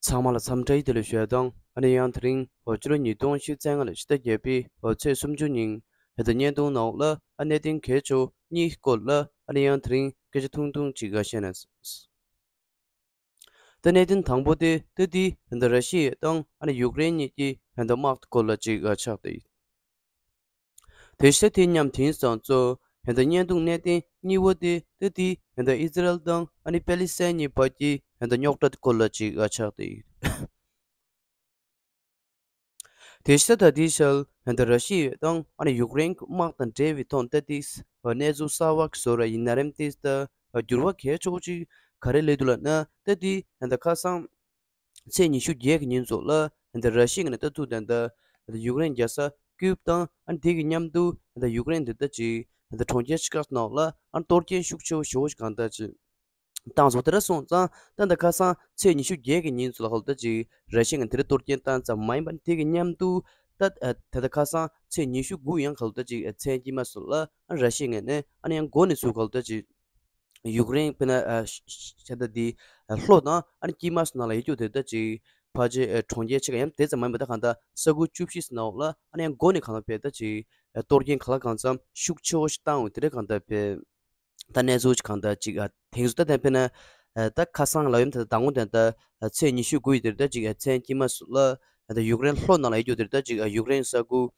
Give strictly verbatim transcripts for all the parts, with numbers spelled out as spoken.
ཚང་མ་ལ་འཚམས་འདྲི་བདེ་ལེགས་ཞུ་ཡ་དང་། ཨ་ནི་ཡང་དེ་རིང་འོ་ཕྱི་ལོ་ཉིས་སྟོང་ཉི་ཤུ་རྩ་ལྔ་ལོའི་ཕྱི་ཟླ་བརྒྱད་པའི་འོ་ཚེས་སུམ་ཅུ་ཉིན་ཧན་ད་བརྙན་ཐུང་ནང་ལ་ཨ་གནད་དོན་གལ་ཆེ་བོ་གཉིས་སྐོར་ལ་ཨ་ནི་ཡང་དེ་རིང་སྐད་ཆ་ཐུང་ཐུང་ཅིག་བཤད་ན། ད་གནད་དོན་དང་པོ་དེ་ད་དེ་ཧན་ད་ར་ཤི་ཡ་དང་ཨ་ནི་ཡུཀ་རེན་གཉིས་ཀྱི་ཧན་ད་དམག་སྐོར་ལ་ཅིག་ཆགས་ཏེ། དེ་བཞིན་དེ་མཉམ་དེང་སང་གཙོ་ཧན་ད་བརྙན་ཐུང་གནད་དོན་གཉིས་པོ་དེ་ད་དེ་ཧན་ད་ཨི་ཛི་རལ་དང་ཨ་ནི་པེ་ལི་སི་ཐན་གཉིས་བར་གྱི་ཧན་ད་རྙོག་དྲ་སྐོར་ལ་ཅིག་ཆགས་ཏེ། དེ་བཞིན་ད་དེའི་ཞལ་ཧན་ད་ར་ཤི་ཡ་དང་ཨ་ནི་ཡུཀ་རེན་གྱི་དམག་དང་འབྲེལ་བའི་ཐོག་ད་དེ་གནས་ཚུལ་གསར་བ་བཟོ་ར་ཡིན་ན་རེམ་དེ་ད་འགྱུར་བ་གལ་ཆེ་བོ་ཅིག་ག་རེ་སླེབས་འདུག་ལབ་ན། ད་དེ་ཧན་ད་ཁ་སང་ཚེས་ཉི་ཤུ་བརྒྱད་ཀྱི་ཉིན་ཚོ་ལ་ཧན་ད་ར་ཤི་ཡ་ནས་ད་ཐུག་ད་ད་ཡུཀ་རེན་རྒྱལ་ས་ཀིབ་དང་ཨ་ནི་དེ་གི་མཉམ་དུ་ཧན་ད་ཡུཀ་རེན་དེ་ད་ཅིག་ཧན་ད་གྲོང་ཁྱེར་ཆེ་ཁག་ནང་ལ་ཨ་ནི་གཏོར་སྐྱོན་ཤུགས་ཆེ་བོ་ཞེ་བོ་ཞིག་གང་ད་ཅིག་བཏང་སོང་། དེ་འདྲ་སོང་ཙང་ད་ད་ཁ་སང་ཚེས་ཉི་ཤུ་བརྒྱད་ཀྱི་ཉིན་ཚོ་ལ་ག་ལ་ད་ཅིག་ར་ཤི་ཡ་ནས་དེ་རིང་གཏོར་སྐྱོན་བཏང་ཙམ་མ་ཡིན་པ་དེ་གི་མཉམ་དུ་ད་ད་ད་ཁ་སང་ཚེས་ཉི་ཤུ་དགུ་ཡང་ག་ལ་ད་ཅིག་མཚན་དཀྱིལ་མ་སོང་ལ་ཨ་ནི་ར་ཤི་ཡ་ནས་ཨ་ནི་ཡང་འགོ་ནས་ཚུར་ག་ལ་ད་ཅིག་ཡུཀ་རེན་དཔེར་ན་ཨ་ཤ་ཤ་ད་དེ་ཨ་ལྷོ་དང་ཨ་ནི་དཀྱིལ་མ་སོགས་ནང་ལ་ཡོད་རྒྱུ་དེ་ད་ཅིག་ཕལ་ཆེར་ཨ་གྲོང་ཁྱེར་ཆེ་ཁག་ཡང་དེ་ཙམ་མ་ཡིན་པ་ད་གང་ལྟར་ས་ཁུལ་བཅུ་བཞི་ཙམ་ནང་འོག་ལ་ཨ་ནི་ཡང་འགོ་ནས་གང་ལ་བས་ད་ཅིག་ཨ་གཏོར་སྐྱོན་གང་ལ་གང་འཚམ་ཤུགས་ཆེ་བོ་ཞིག་བཏང་འོང་དེ་འདྲ་གང་ལྟར་བས་ད་གནས་ཚུལ་ཅིག་གང་ལྟར་ཅིག་ཨ་དེང་སང་ད་དེ་དཔེར་ན་ཨ་ད་ཁ་སང་ལ་ཡོད་ད་ད་དང་པོ་དེ་ད་ཨ་ཚེས་ཉི་ཤུ་དགུ་ཡི་དེར་ད་ཅིག་ཨ་མཚན་དཀྱིལ་མ་སོགས་ལ་ཨ་ད་ཡུཀ་རེན་ལྷོ་ནང་ལ་ཡོད་རྒྱུ་དེར་ད་ཅིག་ཨ་ཡུཀ་རེན་ས་ཁུལ་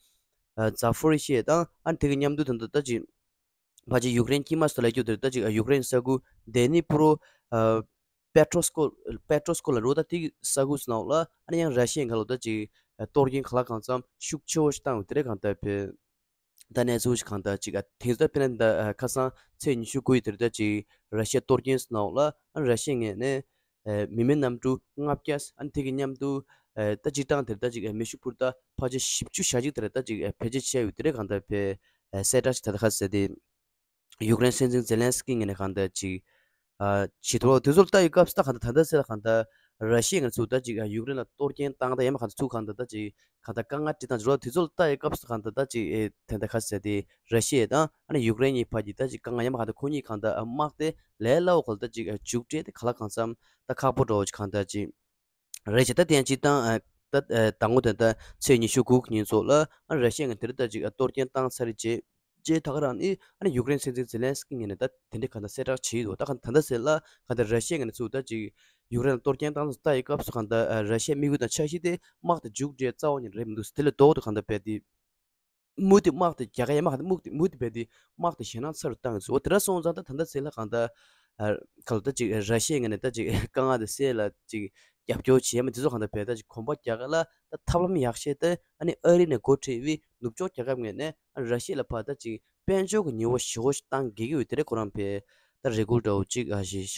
ཨ་ཛ་ཕོ་རི་ཤི་ཡ་དང་ཨ་ནི་དེ་གི་མཉམ་དུ་ད་ད་ད་ཅིག་ཕལ་ཆེར་ཡུཀ་རེན་དཀྱིལ་མ་སོགས་ལ་ཡོད་རྒྱུ་དེར་ད་ཅིག་ཡུཀ་རེན་ས་ཁུལ་ཌེ་ནི་པྲོ་ཨ་པེ་ཊྲོ་སྐོ་པེ་ཊྲོ་སྐོ་ལ་རོ་ད་དེ་གི་ས་ཁུལ་སོགས་ནང་ལ་ཨ་ནི་ཡང་ར་ཤི་ཡ་ག་ལ་ད་ཅིག་གཏོར་སྐྱོན་ག་ལ་གང་འཚམ་ཤུགས་ཆེ་བོ་ཞིག་བཏང་ཡོད་དེ་འདྲ་གང་ལྟར་བས་ད་གནས་ཚུལ་ཞིག་གང་ལྟར་ཅིག་ཨ་དེང་སང་དཔེར་ན་ད་ཨ་ཁ་སང་ཚེས་ཉི་ཤུ་དགུ་ཡི་དེར་ད་ཅིག་ར་ཤི་ཡ་གཏོར་སྐྱོན་སོགས་ནང་ལ་ཨ་ར་ཤི་ཡ་ངོས་ནས་ཨ་མི་མེད་གནམ་གྲུ་ལྔ་བརྒྱ་ཨ་ནི་དེ་གི་མཉམ་དུ་ཨ་ད་སྤྱིར་བཏང་དེར་ད་ཅིག་ཨ་མེ་ཤུགས་འཕུར་མདའ་ཕལ་ཆེར་བཞི་བཅུ་ཞེ་གཅིག་དེར་ད་ཅིག་ཨ་བེད་སྤྱོད་བྱས་ཡོད་དེ་འདྲ་གང་ལྟར་བས་ཨ་གསལ་བསྒྲགས་ཤིག་ད་ལྟ་ཁ་གསལ་ཏེ། ཡུཀ་རེན་སྲིད་འཛིན་ཛེ་ལན་སི་ཀི་ངོས་ནས་གང་ལྟར་ཅིག་ཨ་བྱེད་ཐུབ་དུས་ཚོད་ལྟ་ཡི་སྐབས་སུ་ད་གང་ལྟར་ད་ལྟ་ཟེར་ལ་གང་ལྟར་ར་ཤི་ཡ་ངོས་ཚུར་ད་ཅིག་ཨ་ཡུཀ་རེན་ལ་གཏོར་སྐྱོན་བཏང་ད་ཡང་མ་གང་ལྟར་ཚུར་གང་ལྟར་ད་ཅིག་གང་ལྟར་དཀའ་ངལ་འཕྲད་སྟངས་ཅིག་རོ། དུས་ཚོད་ལྟ་ཡི་སྐབས་སུ་གང་ལྟར་ད་ཅིག་ཨེ་དེ་འདྲ་ཁ་གསལ་ཏེ་ར་ཤི་ཡ་དང་ཨ་ནི་ཡུཀ་རེན་གཉིས་བར་གྱི་ད་ཅིག་དཀའ་ངལ་ཡང་མ་གང་ལྟར་ཁོ་གཉིས་གང་ལྟར་ཨ་དམག་དེ་ལས་སླ་བོ་གང་ལྟར་ཅིག་ཨ་མཇུག་སྒྲིལ་དེ་ག་ལ་གང་འཚམ་ད་ཁག་པོ་འདྲ་བོ་ཅིག་གང་ལྟར་ཅིག་རེད་བྱས། ད་དེ་ཡང་སྤྱིར་བཏང་ཨ་ད་ཨ་དང་པོ་དེ་ད་ཚེས་ཉི་ཤུ་དགུ་གི་ཉིན་ཚོ་ལ་ཨ་ར་ཤི་ཡ་ངོས་དེར་ད་ཅིག་ཨ་གཏོར་སྐྱོན་བཏང་ཚར་རེད་བྱས། རྗེས་ད་ག་རང་ནི་ཨ་ནི་ཡུཀ་རེན་སྲིད་འཛིན་ཛེ་ལན་སི་ཀི་ངོས་ནས་ད་དེ་འདྲའི་གང་ལྟར་གསལ་བསྒྲགས་བྱས་ཡོད་འདུག་ད་གང་ད་ལྟ་ཟེར་ལ་གང་ལྟར་ར་ཤི་ཡ་ངོས་ནས་ཚུར་ད་ཅིག་ཡུཀ་རེན་ལ་གཏོར་སྐྱོན་བཏང་ད་ཡི་སྐབས་སུ་གང་ལྟར་ཨ་ར་ཤི་ཡའི་དམིགས་ཡུལ་དང་འཆར་གཞི་དེ་དམག་དེ་མཇུག་སྒྲིལ་རྩ་བ་ཉིད་རེད་མི་འདུག་དེ་ལས་ལྡོག་ཏུ་གང་ལྟར་བས་དེ་མུ་མཐུད་དམག་དེ་རྒྱག་ག་ཡ་མ་གང་ལྟར་མུ་མཐུད་མུ་མཐུད་བས་དེ་དམག་དེ་ཞེད་སྣང་ཚ་རུ་བཏང་ཡོད་འདུག་འོ་དེ་འདྲ་སོང་ཙང་ད་ད་ལྟ་ཟེར་ལ་གང་ལྟར་ཨ་གང་ལྟར་ཅིག་ར་ཤི་ཡའི་ངོས་ནས་ད་ཅིག་དཀའ་ངལ་དེ་སེལ་ལ་ཅིག་རྒྱབ་སྐྱོར་བྱེད་མི་དེ་ཚོ་གང་ལྟར་བས་ད་ཅིག་གོམ་པ་རྒྱག་ག་ལ་ད་ཐབས་ལམ་ཡག་ཤོས་དེ་ཨ་ནི་ཨ་རི་ནས་འགོ་ཁྲིད་པའི་ནུབ་ཕྱོགས་རྒྱལ་ཁབ་ངོས་ནས་ཨ་ར་ཤི་ཡ་ལ་ཕར་ད་ཅིག་དཔལ་འབྱོར་གྱི་ཉེས་པ་ཞེ་པོ་ཞིག་བཏང་དགོས་ཀྱི་ཡོད་དེ་རེད། ཁོ་རང་བས་ད་རེ་སྐུལ་འདྲ་བོ་ཅིག་ཨ་ཞེས།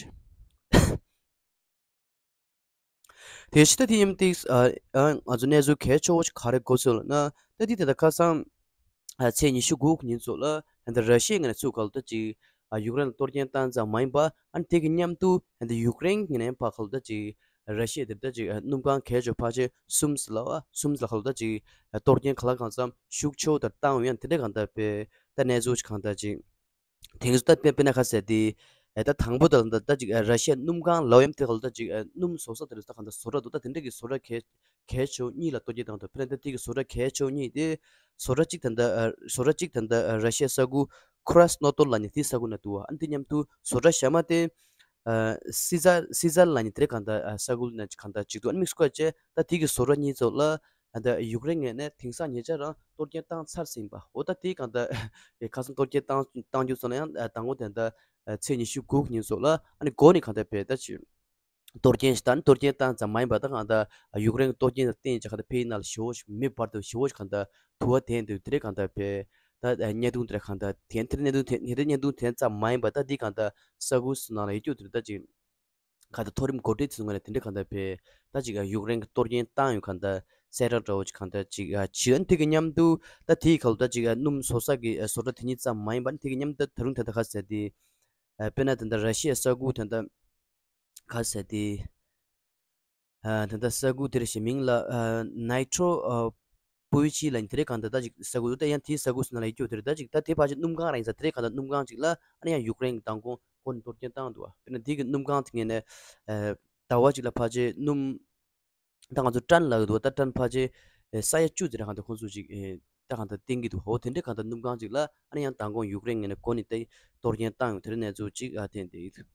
དེ་ཕྱི་ད་དེ་ཡིན་ཏིག་ཨ་ཨ་ང་ཚོ་གནས་ཚུལ་གལ་ཆེ་བོ་ཞིག་ག་རེ་གོ་ཚོད་ལ་ན་ད་དེ་དེ་ད་ཁ་སང་ཨ་ཚེས་ཉི་ཤུ་དགུ་གི་ཉིན་ཚོ་ལ་ཨ་ད་ར་ཤི་ཡའི་ངོས་ནས་ཚུར་ག་ལ་ད་ཅིག་ཨ་ཡུཀ་རེན་ལ་གཏོར་སྐྱོན་བཏང་ཙམ་མ་ཡིན་པ་ཨ་ནི་དེ་གི་མཉམ་དུ་ཨ་ད་ཡུཀ་རེན་ངོས་ནས་ཕར་ག་ལ་ད་ཅིག་ར་ཤི་ཡ་དེ་ད་ཅིག་ཨ་སྣུམ་ཁང་གལ་ཆེ་བ་ཕལ་ཆེར་གསུམ་ཙམ་ལ་ཨ་གསུམ་ཙམ་ལ་ག་ལ་ད་ཅིག་ཨ་གཏོར་སྐྱོན་ག་ལ་གང་འཚམ་ཤུགས་ཆེ་བོ་དང་བཏང་ཡོད་ཡང་དེ་འདྲ་གང་ལྟར་བས་ད་གནས་ཚུལ་ཞིག་གང་ལྟར་ཅིག་དེང་སང་ད་དཔེ་དཔེར་ན་ཁ་ཟེར་དེ་ཨེ་ད་དང་པོ་ད་ད་ད་ཅིག་ཨེ་ར་ཤི་ཡ་སྣུམ་ཁང་ལབ་ཡམ་དེ་ག་ལ་ད་ཅིག་ཨེ་སྣུམ་བཟོ་ས་དེ་རེད། ད་གང་ད་བཟོ་གྲྭ་འདུག་ད་དེ་འདྲ་གི་བཟོ་གྲྭ་གལ་གལ་ཆེ་བོ་གཉིས་ལ་གཏོར་སྐྱོན་བཏང་འདུག་དཔེར་ན་ད་དེ་གི་བཟོ་གྲྭ་གལ་ཆེ་བོ་གཉིས་དེ་བཟོ་གྲྭ་གཅིག་ད་ད་ཨེ་བཟོ་གྲྭ་གཅིག་ད་ད་ཨེ་ར་ཤི་ཡ་ས་ཁུལ་ཁུ་ར་སི་ནོ་དོར་ལབ་མཁན་དེ་ས་ཁུལ་ན་འདུག་ཨ་ནི་དེ་མཉམ་དུ་བཟོ་གྲྭ་གཞན་མ་དེ་ཨེ་སི་ཛར་སི་ཛར་ལབ་མཁན་དེ་རེད། གང་ད་ཨེ་ས་ཁུལ་ན་གང་ད་གཅིག་འདུག་ཨ་ནི་དམིགས་སུ་བཀར་བྱས་ད་དེ་གི་བཟོ་གྲྭ་གཉིས་ཚོ་ལ། ཨ་ད་ཡུཀ་རེན་ངོས་ནས་དེང་སང་ཉེ་ཆར་རང་གཏོར་སྐྱོན་བཏང་ཚར་ཟིན་པ། འོ་ད་དེའི་གང་ལྟར་ཁ་སང་གཏོར་སྐྱོན་བཏང་བཏང་རྒྱུ་ཚོ་ལ་ཡང་དང་པོ་དེ་འདྲ་ཚེས་ཉི་ཤུ་དགུ་ཉིན་སོགས་ལ་ཨ་ནི་འགོ་ནས་གང་ལྟར་བས་ད་ཅིག་གཏོར་སྐྱོན་ཞིག་དང་གཏོར་སྐྱོན་བཏང་ཙམ་མ་ཡིན་པ་ད་གང་ལྟར་ཡུཀ་རེན་གྱི་གཏོར་སྐྱོན་དང་བསྟུན་བྱས་གང་ལྟར་ཕ་གི་ནང་ལ་ཞེ་བོ་ཞིག་མེ་འབར་དུ་ཞེ་བོ་ཞིག་གང་ལྟར་དུ་བ་དེ་འདུག་དེ་འདྲ་གང་ལྟར་བས་ད་བརྙན་ཐུང་དེ་འདྲ་གང་ལྟར་དེ་འདྲ་བརྙན་ཐུང་དེ་འདྲ་བརྙན་ཐུང་དེ་ཙམ་མ་ཡིན་པ་ད་འདི་གང་ལྟར་ས་ཁུལ་སུ་ནང་ལ་ཡོད་རྒྱུ་དེ་འདྲ་ད་ཅིག་ག་ད་མཐོ་རིམ་འགོ་ཁྲིད་ཚོའི་ངོས་ནས་དེ་འདྲ་གང་ལྟར་བས་ད་ཅིག་ཡུཀ་རེན་གྱི་གཏོར་སྐྱོན་བཏང་ཡོད་གང་ལྟར་གསལ་བསྒྲགས་འདྲ་བོ་ཅིག་གང་ལྟར་ཅིག་བྱས། ཨ་ནི་དེ་གི་མཉམ་དུ་ད་དེའི་ཁ་ལོ་ད་ཅིག་སྣུམ་བཟོ་ས་གི་བཟོ་གྲྭ་དེ་གཉིས་ཙམ་མ་ཡིན་པ་ནི་དེ་གི་མཉམ་དུ་ད་རུང་ད་ལྟ་ག་ཟེར་དེ་དཔེར་ན་ད་ལྟ་ར་ཤི་ཡའི་ས་ཁུལ་ད་ལྟ་ག་ཟེར་དེ་ད་ལྟ་ས་ཁུལ་དེ་རེད་ཞེས་མིང་ལ་ནའི་ཊྲོ་པུའི་ཅི་ལ་ནི་དེ་རེད། གང་ལྟར་ད་ཅིག་ས་ཁུལ་ད་ཡང་དེའི་ས་ཁུལ་སུ་ན་ལ་ཡོད་རྒྱུ་དེ་རེད། ད་ཅིག་ད་དེ་ཕལ་ཆེར་སྣུམ་ཁང་རང་ཡིན་ས་དེ་རེད། གང་ལྟར་སྣུམ་ཁང་ཅིག་ལ་ཨ་ནི་ཡང་ཡུཀ་རེན་གྱི་མདང་དགོང་འགོ་ནས་གཏོར་སྐྱོན་བཏང་འདུག་དཔེར་ན་དེ་གི་སྣུམ་ཁང་དེ་ངོས་ནས་ཟླ་བ་གཅིག་ལ་ཕལ་ཆེར་སྣུམ་ ད་ང་ཚོ་ཊན་ལབ་ཀྱི་འདུག་ད་ཊན་ཕལ་ཆེར་ཨེ་ས་ཡ་བཅུ་ཙམ་རེད། གང་ལྟར་ཁོང་ཚོ་ཅིག་ཨེ་ད་གང་ལྟར་བསྟན་གྱི་འདུག་འོ་དེ་འདྲའི་གང་ལྟར་སྣུམ་ཁང་ཅིག་ལ་ཨ་ནི་ཡང་མདང་དགོང་ཡུཀ་རེན་ངོས་ནས་འགོ་ནས་ད་གཏོར་སྐྱོན་བཏང་ཡོང་དེ་འདྲའི་གནས་ཚུལ་ཅིག་ཨ་ཐོན་བསྡད་ཡོད།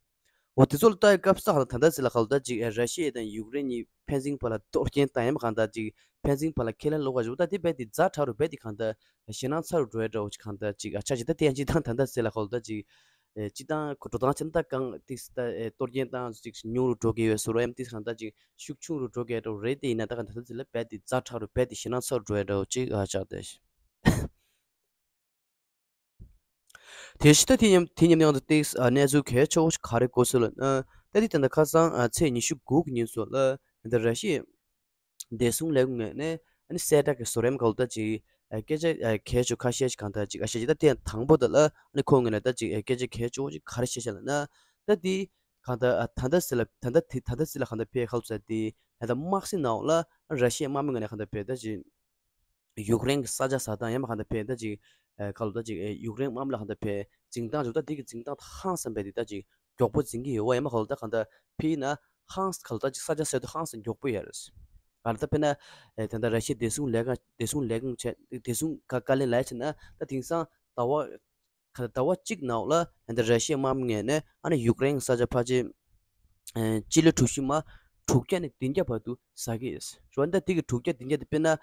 འོ་དེ་ཚོ་ལ་ལྟ་ཡི་སྐབས་སུ་ད་ལྟ་ད་ལྟ་ཟེར་ལ་ག་ལ་ད་ཅིག་ཨེ་ར་ཤི་ཡ་དང་ཡུཀ་རེན་གཉིས་ཕན་ཚུན་བར་ལ་གཏོར་སྐྱོན་བཏང་ཡ་མ་གང་ལྟར་ཅིག་ཕན་ཚུན་བར་ལ་ཁས་ལེན་ལོག་ག་ཞུ་ད་དེ་རྦད་དེ་ཛ་དྲག་རུ་རྦད་དེ་གང་ལྟར་ཞེད་སྣང་ཚ་རུ་འགྲོ་ཡ་འདྲ་བོ་ཅིག་གང་ལྟར་ཅིག་ཨ་ཆ་ཅིག་ད་དེ་ཡང་ཅིག་དང་ད་ལྟ་ཟེར་ལ་ག་ལ་ད་ཅིག་ཨེ་སྤྱི་བཏང་ཁོ་འགྲོ་སྟངས་བྱས་ན་ད་གང་ཏིག་ད་ཨེ་གཏོར་སྐྱོན་བཏང་ཅིག་ཉུང་རུ་འགྲོ་གི་ཡོད་བཟོ་འདྲ་ཡང་ཏིག་གང་ལྟར་ཅིག་ཤུགས་ཆུང་རུ་འགྲོ་གི་ཡོད་འདྲ་བོ་རེད། དེ་ཡིན་ན་ད་གང་ད་ལྟ་ཟེར་ལ་རྦད་དེ་ཛ་དྲག་རུ་རྦད་དེ་ཞེད་སྣང་ཚ་རུ་འགྲོ་ཡ་འདྲ་བོ་ཅིག་ཨ་ཆགས་བསྡད། དེ་བཞིན་ད་དེ་མཉམ་དེ་མཉམ་ཡང་དུ་ཏིག་ཨ་གནས་ཚུལ་གལ་ཆེ་བོ་ཞིག་ག་རེ་གོ་སོང་ལབ་ན། ད་དེ་ད་ལྟ་ཁ་སང་ཨ་ཚེས་ཉི་ཤུ་དགུ་གི་ཉིན་སོགས་ལ་ད་ར་ཤི་ཡའི་བདེ་སྲུང་ལས་ཁུངས་ནས་ཨ་ནི་གསལ་བསྒྲགས་ཀྱི་བཟོ་རིམ་ཁག་ལ་ད་ཅིག་ཨ་སྐད་ཆ་ཨ་གལ་ཆེ་ཁ་ཤས་ཤིག་གང་ལྟར་ཅིག་ཨ་བཤད་ཅིག་ད་དེ་དང་པོ་དེ་ལ་ཨ་ནི་ཁོང་ངོས་ནས་ད་ཅིག་ཨ་སྐད་ཆ་གལ་ཆེ་བོ་ཅིག་ག་རེ་བཤད་ཤག་ལབ་ན། ད་དེ་གང་ལྟར་ཨ་ད་ལྟ་ཟེར་ལ་ད་ལྟ་དེ་ད་ལྟ་ཟེར་ལ་གང་ལྟར་ཕེ་ཁག་ལ་ཟེར་དེ་ད་ལྟ་དམག་སའི་ནང་ལ་ཨ་ར་ཤི་ཡའི་དམག་མི་ངོས་ནས་གང་ལྟར་ཕེ་ད་ཅིག་ཡུཀ་རེན་གྱི་ས་ཆ་ཟ་སྟངས་ཡང་མ་གང་ལྟར་ཕེ་ད་ཅིག་ཨ་ཁ་ལོ་ད་ཅིག་ཨ་ཡུཀ་རེན་དམག་མི་ལ་གང་ལྟར་ཕེ་འཛིང་སྟངས་ཅིག་ད་དེ་གི་འཛིང་སྟངས་ཧང་སངས་པའི་དེ་ད་ཅིག་མགྱོགས་པོ་འཛིང་གི་ཡོད་བ་ཡང་མ་ཁ་ལོ་ད་གང་ལྟར་ཕེ་ཡིན་ན་ཧང་ཁ་ལོ་ད་ཅིག་ས་ཆ་ཟ་དུས་ཧང་སངས་མགྱོགས་པོ་ཡོད་རེད། ག་ལ་ད་དཔེར་ན་ཨ་ད་ལྟ་ར་ཤི་ཡའི་བདེ་སྲུང་ལས་ཁང་བདེ་སྲུང་ལས་ཁུངས་བྱས་བདེ་སྲུང་ཁ་བཀའ་ལན་ལ་བྱས་ན་ད་དེང་སང་ཟླ་བ་ག་ཟླ་བ་གཅིག་ནང་ལ་ཨ་ནི་ར་ཤི་ཡའི་དམག་མི་ངོས་ནས་ཨ་ནི་ཡུཀ་རེན་གྱི་ས་ཆ་ཕལ་ཆེར་ཨ་སྤྱི་ལེ་གྲུ་བཞི་མ་དྲུག་བརྒྱ་ནས་བདུན་བརྒྱ་བར་དུ་ཟ་གི་ཡོད། རེད་བ། ད་དེ་གི་དྲུག་བརྒྱ་བདུན་བརྒྱ་དེ་དཔེར་ན་ཨ་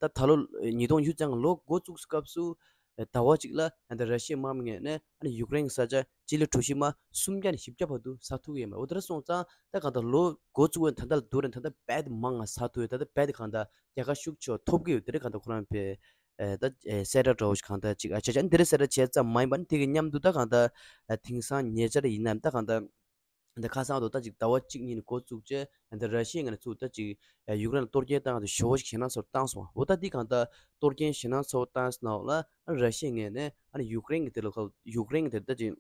ད་ད་ལོ་ཉིས་སྟོང་ཉི་ཤུ་རྩ་ལྔ་ལོ་འགོ་བཙུགས་སྐབས་སུ་ཨ་ཟླ་བ་གཅིག་ལ་ཨ་ནི་ར་ཤི་ཡའི་དམག་མི་ངོས་ནས་ཨ་ནི་ཡུཀ་རེན་གྱི་ས་ཆ་སྤྱི་ལེ་གྲུ་བཞི་མ་སུམ་བརྒྱ་ནས་བཞི་བརྒྱ་བར་དུ་ཟ་ཐུབ་ཀྱི་ཡོད་མ་རེད། འོ་དེ་འདྲ་སོང་ཙང་ད་གང་ལྟར་ལོ་འགོ་བཙུགས་པའི་ད་ལྟ་ལ་བསྡུར་ནས་ད་ལྟ་རྦད་དེ་མང་ང་ཟ་ཐུབ་ཡོད། ད་ལྟ་རྦད་དེ་གང་ལྟར་རྒྱལ་ཁ་ཤུགས་ཆེ་བ་ཐོབ་ཀྱི་ཡོད། དེ་འདྲ་གང་ལྟར་ཁོ་རང་ཕེ་ཨ་ད་ཨ་གསལ་བསྒྲགས་འདྲ་བོ་ཞིག་གང་ལྟར་ཅིག་ཨ་བྱས་བྱས་འདི་འདྲ་གསལ་བསྒྲགས་བྱས་ཙམ་མ་ཡིན་པར་དེ་གི་མཉམ་དུ་ད་གང་ལྟར་ཨ་དེང་སང་ཉེ་ཆར་ཡིན་ནའང་ད་གང་ལྟར་ད་ཁ་སང་དུ་ད་ཅིག་ཟླ་བ་གཅིག་གཉིས་ནས་འགོ་བཙུགས་བྱས་ཨ་ད་ར་ཤི་ཡའི་ངོས་ནས་ཚུར་ད་ཅིག་ཨ་ཡུཀ་རེན་ལ་གཏོར་སྐྱོན་བཏང་དུས་ཞེ་པོ་ཞིག་ཞེད་སྣང་ཚ་བོ་བཏང་སོང་བ། འོ་ད་འདི་གང་ལྟར་གཏོར་སྐྱོན་ཞེད་སྣང་ཚ་བོ་བཏང་སོང་ན་འོ་ལ་ཨ་ར་ཤི་ཡའི་ངོས་ནས་ཨ་ནི་ཡུཀ་རེན་གྱི་དེ་ལ་ཁ་ཡུཀ་རེན་གྱི་དེ་ད་ཅིག་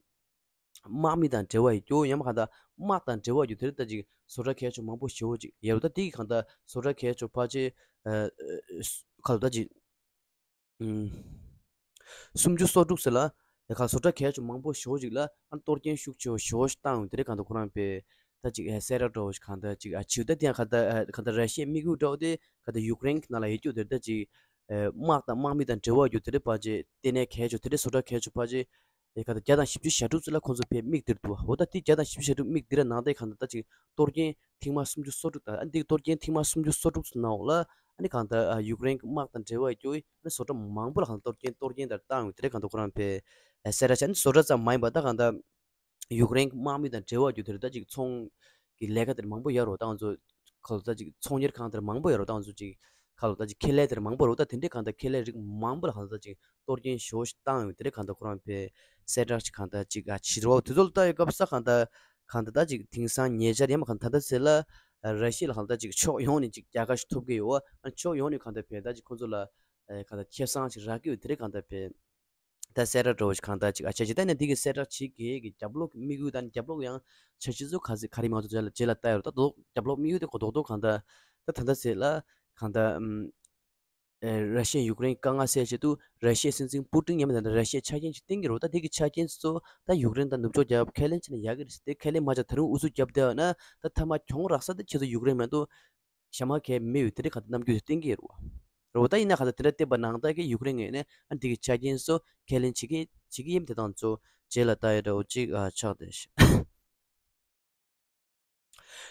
དམག་མི་དང་འབྲེལ་བ་ཡོད་རྒྱུ་ཡང་མ་གང་ལྟར་དམག་དང་འབྲེལ་བ་ཡོད་རྒྱུ་དེ་ད་ཅིག་བཟོ་གྲྭ་གལ་ཆེ་མང་པོ་ཞེ་པོ་ཅིག་ཡོད་རེད། ད་འདི་གི་གང་ལྟར་བཟོ་གྲྭ་གལ་ཆེ་ཕལ་ཆེར་ཨ་ཁ་ལོ་ད་ཅིག་ཨུམ། སུམ་ཅུ་སོ་དྲུག་ཟེར་ལ། ཡ་ཁ་བཟོ་གྲྭ་གལ་ཆེ་མང་པོ་ཞེ་པོ་ཅིག་ལ་ཨ་གཏོར་སྐྱོན་ཤུགས་ཆེ་བ་ཞེ་པོ་ཞིག་བཏང་ཡོང་དེ་རེད། གང་ལྟར་ཁོ་རང་པས་ད་ཅིག་ཨ་གསལ་བསྒྲགས་འདྲ་བོ་ཞིག་གང་ལྟར་ཅིག་ཨ་བྱས་ད་དེ་ཡང་གང་ལྟར་ཨ་གང་ལྟར་ར་ཤི་ཡའི་དམིགས་ཡུལ་འདྲ་བོ་དེ་གང་ལྟར་ཡུཀ་རེན་གྱི་ནང་ལ་ཡོད་རྒྱུ་དེ་རེད། ད་ཅིག་ཨ་དམག་དང་དམག་མི་དང་འབྲེལ་བ་ཡོད་རྒྱུ་དེ་རེད། ཕལ་ཆེར་ལྟེ་གནས་གལ་ཆེ་དེ་རེད། བཟོ་གྲྭ་གལ་ཆེ་ཕལ་ཆེར་ཨེ་གང་ལྟར་བརྒྱ་དང་བཞི་བཅུ་ཞེ་དྲུག་ཙམ་ལ་ཁོང་ཚོ་ཕར་དམིགས་བསྡད་འདུག་འོ་ད་དེ་བརྒྱ་དང་བཞི་བཅུ་ཞེ་དྲུག་དམིགས་བསྡད་ར་ནང་དེ་གང་ལྟར་ད་ཅིག་གཏོར་སྐྱོན་ཐེངས་མ་སུམ་ཅུ་སོ་དྲུག་དང་ཨ་འདི་གཏོར་སྐྱོན་ཐེངས་མ་སུམ་ཅུ་སོ་དྲུག་ཙམ་ནང་འོག་ལ་ཨ་ནི་གང་ལྟར་ཨ་ཡུཀ་རེན་གྱི་དམག་དང་འབྲེལ་བ་ཡོད་ཨ་ནི་བཟོ་གྲྭ་མང་པོ་ལ་གང་ལྟར་གཏོར་སྐྱོན་གཏོར་སྐྱོན་དང་བཏང་ཡོད་དེ་རེད། གང་ལྟར་ཁོ་རང་པས་ཨ་གསལ་བསྒྲགས་བྱས་ཨ་ནི་བཟོ་གྲྭ་ཙམ་མ་ཡིན་པ་ད་གང་ལྟར་ཡུཀ་རེན་གྱི་དམག་མི་དང་འབྲེལ་བ་ཡོད་དེ་རེད། ད་ཅིག་ཚོང་གི་ལས་ཀ་དེ་མང་པོ་ཡོད་རེད། ད་ང་ཚོ་ཁོ་ད་ཅིག་ཚོང་གཉེར་ཁང་དེ་མང་པོ་ཡོད་རེད། ད་ང་ཚོ་ཅིག་ཁ་ལོ་ད་ཅིག་ཁེ་ལས་དེ་མང་པོ་རེད། ད་དེ་འདྲའི་གང་ལྟར་ཁེ་ལས་རིགས་མང་པོ་ལ་གང་ལྟར་ཅིག་གཏོར་སྐྱོན་ཞེ་པོ་ཞིག་བཏང་ཡོད་དེ་རེད། གང་ལྟར་ཁོ་རང་པས་གསལ་བསྒྲགས་ཅིག་གང་ལྟར་ཅིག་ཨ་བྱས་རེད་བ། དེ་ཚོ་ལ་ལྟ་ཡོད་སྐབས་སུ་ད་གང་ལྟར་གང་ལྟར་ད་ཅིག་དེང་སང་ཉེ་ཆར་ཡང་མ་གང་ལྟར་ད་ཟེར་ལ་ཨ་ར་ཤི་ཡ་ལ་གང་ལྟར་ཅིག་ཕྱོགས་ཡོངས་ནས་ཅིག་རྒྱལ་ཁ་ཞིག་ཐོབ་ཀྱི་ཡོད་བ། ཨ་ཕྱོགས་ཡོངས་ནས་གང་ལྟར་བས་ད་ཅིག་ཁོ་ཚོ་ལ་ཨ་གང་ལྟར་ཁེ་བཟང་ཞིག་རག་གི་ཡོད་དེ་རེད། གང་ལྟར་བས་ད་གསལ་བསྒྲགས་འདྲ་བོ་ཞིག་གང་ལྟར་ཅིག་ཨ་བྱས་ཅིག་ད་ནས་འདི་གི་གསལ་བསྒྲགས་བྱེད་དགོས་ཀྱི་རྒྱབ་ལོགས་ཀྱི་དམིགས་ཡུལ་དང་རྒྱབ་ལོགས་ཡང་བྱ་སྤྱི་ཚོ་ག་ཚོད་ག་རེ་མང་ཚོགས་རྗེས་ལ་རྗེས་ལ་ལྟ་ཡོད་རེད། ད་རྡོག་རྒྱབ་ལོགས་དམིགས་ཡུལ་དེ་གོ་རྡོག་རྡོག་གང་ལྟར་ད་ད་ལྟ་ཟེར་ལ་གང་ལྟར་ཨམ། ཨེ་ར་ཤི་ཡ་ཡུཀ་རེན་དཀའ་ངལ་སེལ་ཆེད་དུ་ར་ཤི་ཡའི་སྲིད་འཛིན་པུ་ཏིན་ཡང་མིན་ད་ར་ཤི་ཡའི་ཆ་རྐྱེན་ཅིག་བཏིང་གི་རེད། ད་དེ་གི་ཆ་རྐྱེན་ཚོ་ད་ཡུཀ་རེན་དང་ནུབ་ཕྱོགས་རྒྱལ་ཁབ་ཁས་ལེན་བྱས་ན་ཡག་གི་རེད་ཟེར་ཏེ། ཁས་ལེན་མ་བྱས་ད་རུང་ཨུ་ཚུགས་རྒྱབ་བསྡད་པ་ན་ད་མཐའ་མ་གྱོང་རག་ས་དེ་ཁྱེད་ཚོ་ཡུཀ་རེན་མ་གཏོགས་གཞན་མ་གས་མེད་ཡོད་དེ་རེད། ག་ད་རྣམ་འགྱུར་དེ་བསྟན་གྱི་ཡོད་རེད་བ། རེད་བ། ད་ཡིན་ན་ག་ད་དེ་འདྲ་བསྟན་པ་ནང་ལྟར་གྱི་ཡུཀ་རེན་ངོས་ནས་ཨ་འདི་གི་ཆ་རྐྱེན་ཚོ་ཁས་ལེན་བྱེད་ཀྱི་བྱེད་ཀྱི་ཡིན། དེ་དང་ཚོ་རྗེས་ལ་ལྟ་ཡ་འདྲ་བོ་ཅིག་ཨ་ཆགས་བསྡད་ཤག་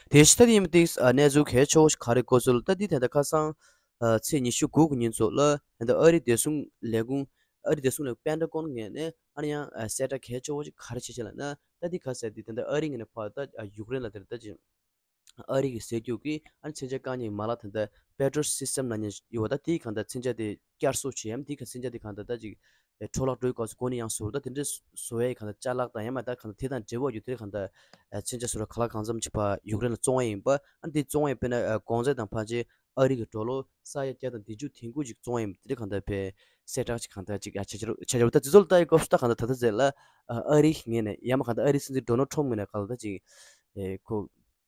དེ་ཕྱི་ད་དེ་ཡིན་པ་ཏིག་ཨ་གནས་ཚུལ་གལ་ཆེ་བོ་ཞིག་ག་རེ་གོ་ཚུལ་ད་འདི་ད་ལྟ་ཁ་སང་ཨ་ཚེས་ཉི་ཤུ་དགུ་གི་ཉིན་ཚོ་ལ་ད་ལྟ་ཨ་རིའི་བདེ་སྲུང་ལས་ཁུངས་ཨ་རིའི་བདེ་སྲུང་ལས་ཁུངས་པེན་ཊ་གོན་ངོས་ནས་ཨ་ནི་ཡང་ཨ་གསལ་བསྒྲགས་གལ་ཆེ་བོ་ཞིག་ག་རེ་བྱས་བྱས་ལབ་ན། ད་འདི་ག་ཟེར་འདི་ད་ལྟ་ཨ་རི་ངོས་ནས་ཕར་ད་ཨ་ཡུཀ་རེན་ལ་དེར་ད་ཅིག་ཨ་རི་གི་ཟེར་རྒྱུ་གི་ཨ་ནི་མཚོན་ཆ་བཀག་ཉར་གྱི་མ་ལག་དེ་འདྲ་པེ་ཊྲོ་སི་སི་ཊམ་ལབ་མཁན་ཡོད་པ། ད་དེའི་གང་ལྟར་མཚོན་ཆ་དེ་བསྐྱར་གསོ་བྱེད་ཡམ་དེའི་ག་མཚོན་ཆ་དེ་གང་ལྟར་ད་ཅིག་ཨེ་འཕྲོ་བརླག་འགྲོ་ཡི་སྐབས་སུ་གོ་ནས་ཡང་བཟོ་རུ་ད་དེ་འདྲའི་བཟོ་ཡའི་གང་ལྟར་ཅ་ལག་དང་ཡང་མ་ད་གང་ལྟར་དེ་དང་འབྲེལ་བ་ཡོད་དེ་གང་ལྟར་ཨེ་མཚོན་ཆ་བཟོ་ར་ག་ལ་གང་འཚམ་ཅིག་ཕར་ཡུཀ་རེན་ལ་བཙོང་བ་ཡིན་པ། ཨ་ནི་དེ་བཙོང་བ་ཡིན་པས་ན་ཨེ་གོང་ཚད་དང་ཕལ་ཆེར་ཨ་རི་གི་ཌོ་ལར་ས་ཡ་བརྒྱ་དང་བདུན་ཅུ་དོན་དགུ་ཅིག་བཙོང་བ་ཡིན་པ་དེ་འདྲ་གང་ལྟར་བས་གསལ་བསྒྲགས་ཅིག་གང་ལྟར་ཅིག་ཨ་ཆ་ཆ་རུ་ཆ་ཆ་རུ་ད་དེ་ཚོ་ལ་ལྟ་ཡི་སྐབས་སུ་ད་གང་ལྟར་ད་ལྟ་ཟེར་ལ་ཨ་ཨ་རི་ངོས་ནས་ཡང་མ་གང་ལྟར་ཨ་རིའི་སྲིད་འཛིན་ཌོ་ནལ་ཊམ་ངོས་ནས་གང་ལྟར་ཅིག་ཨེ་ཁོ་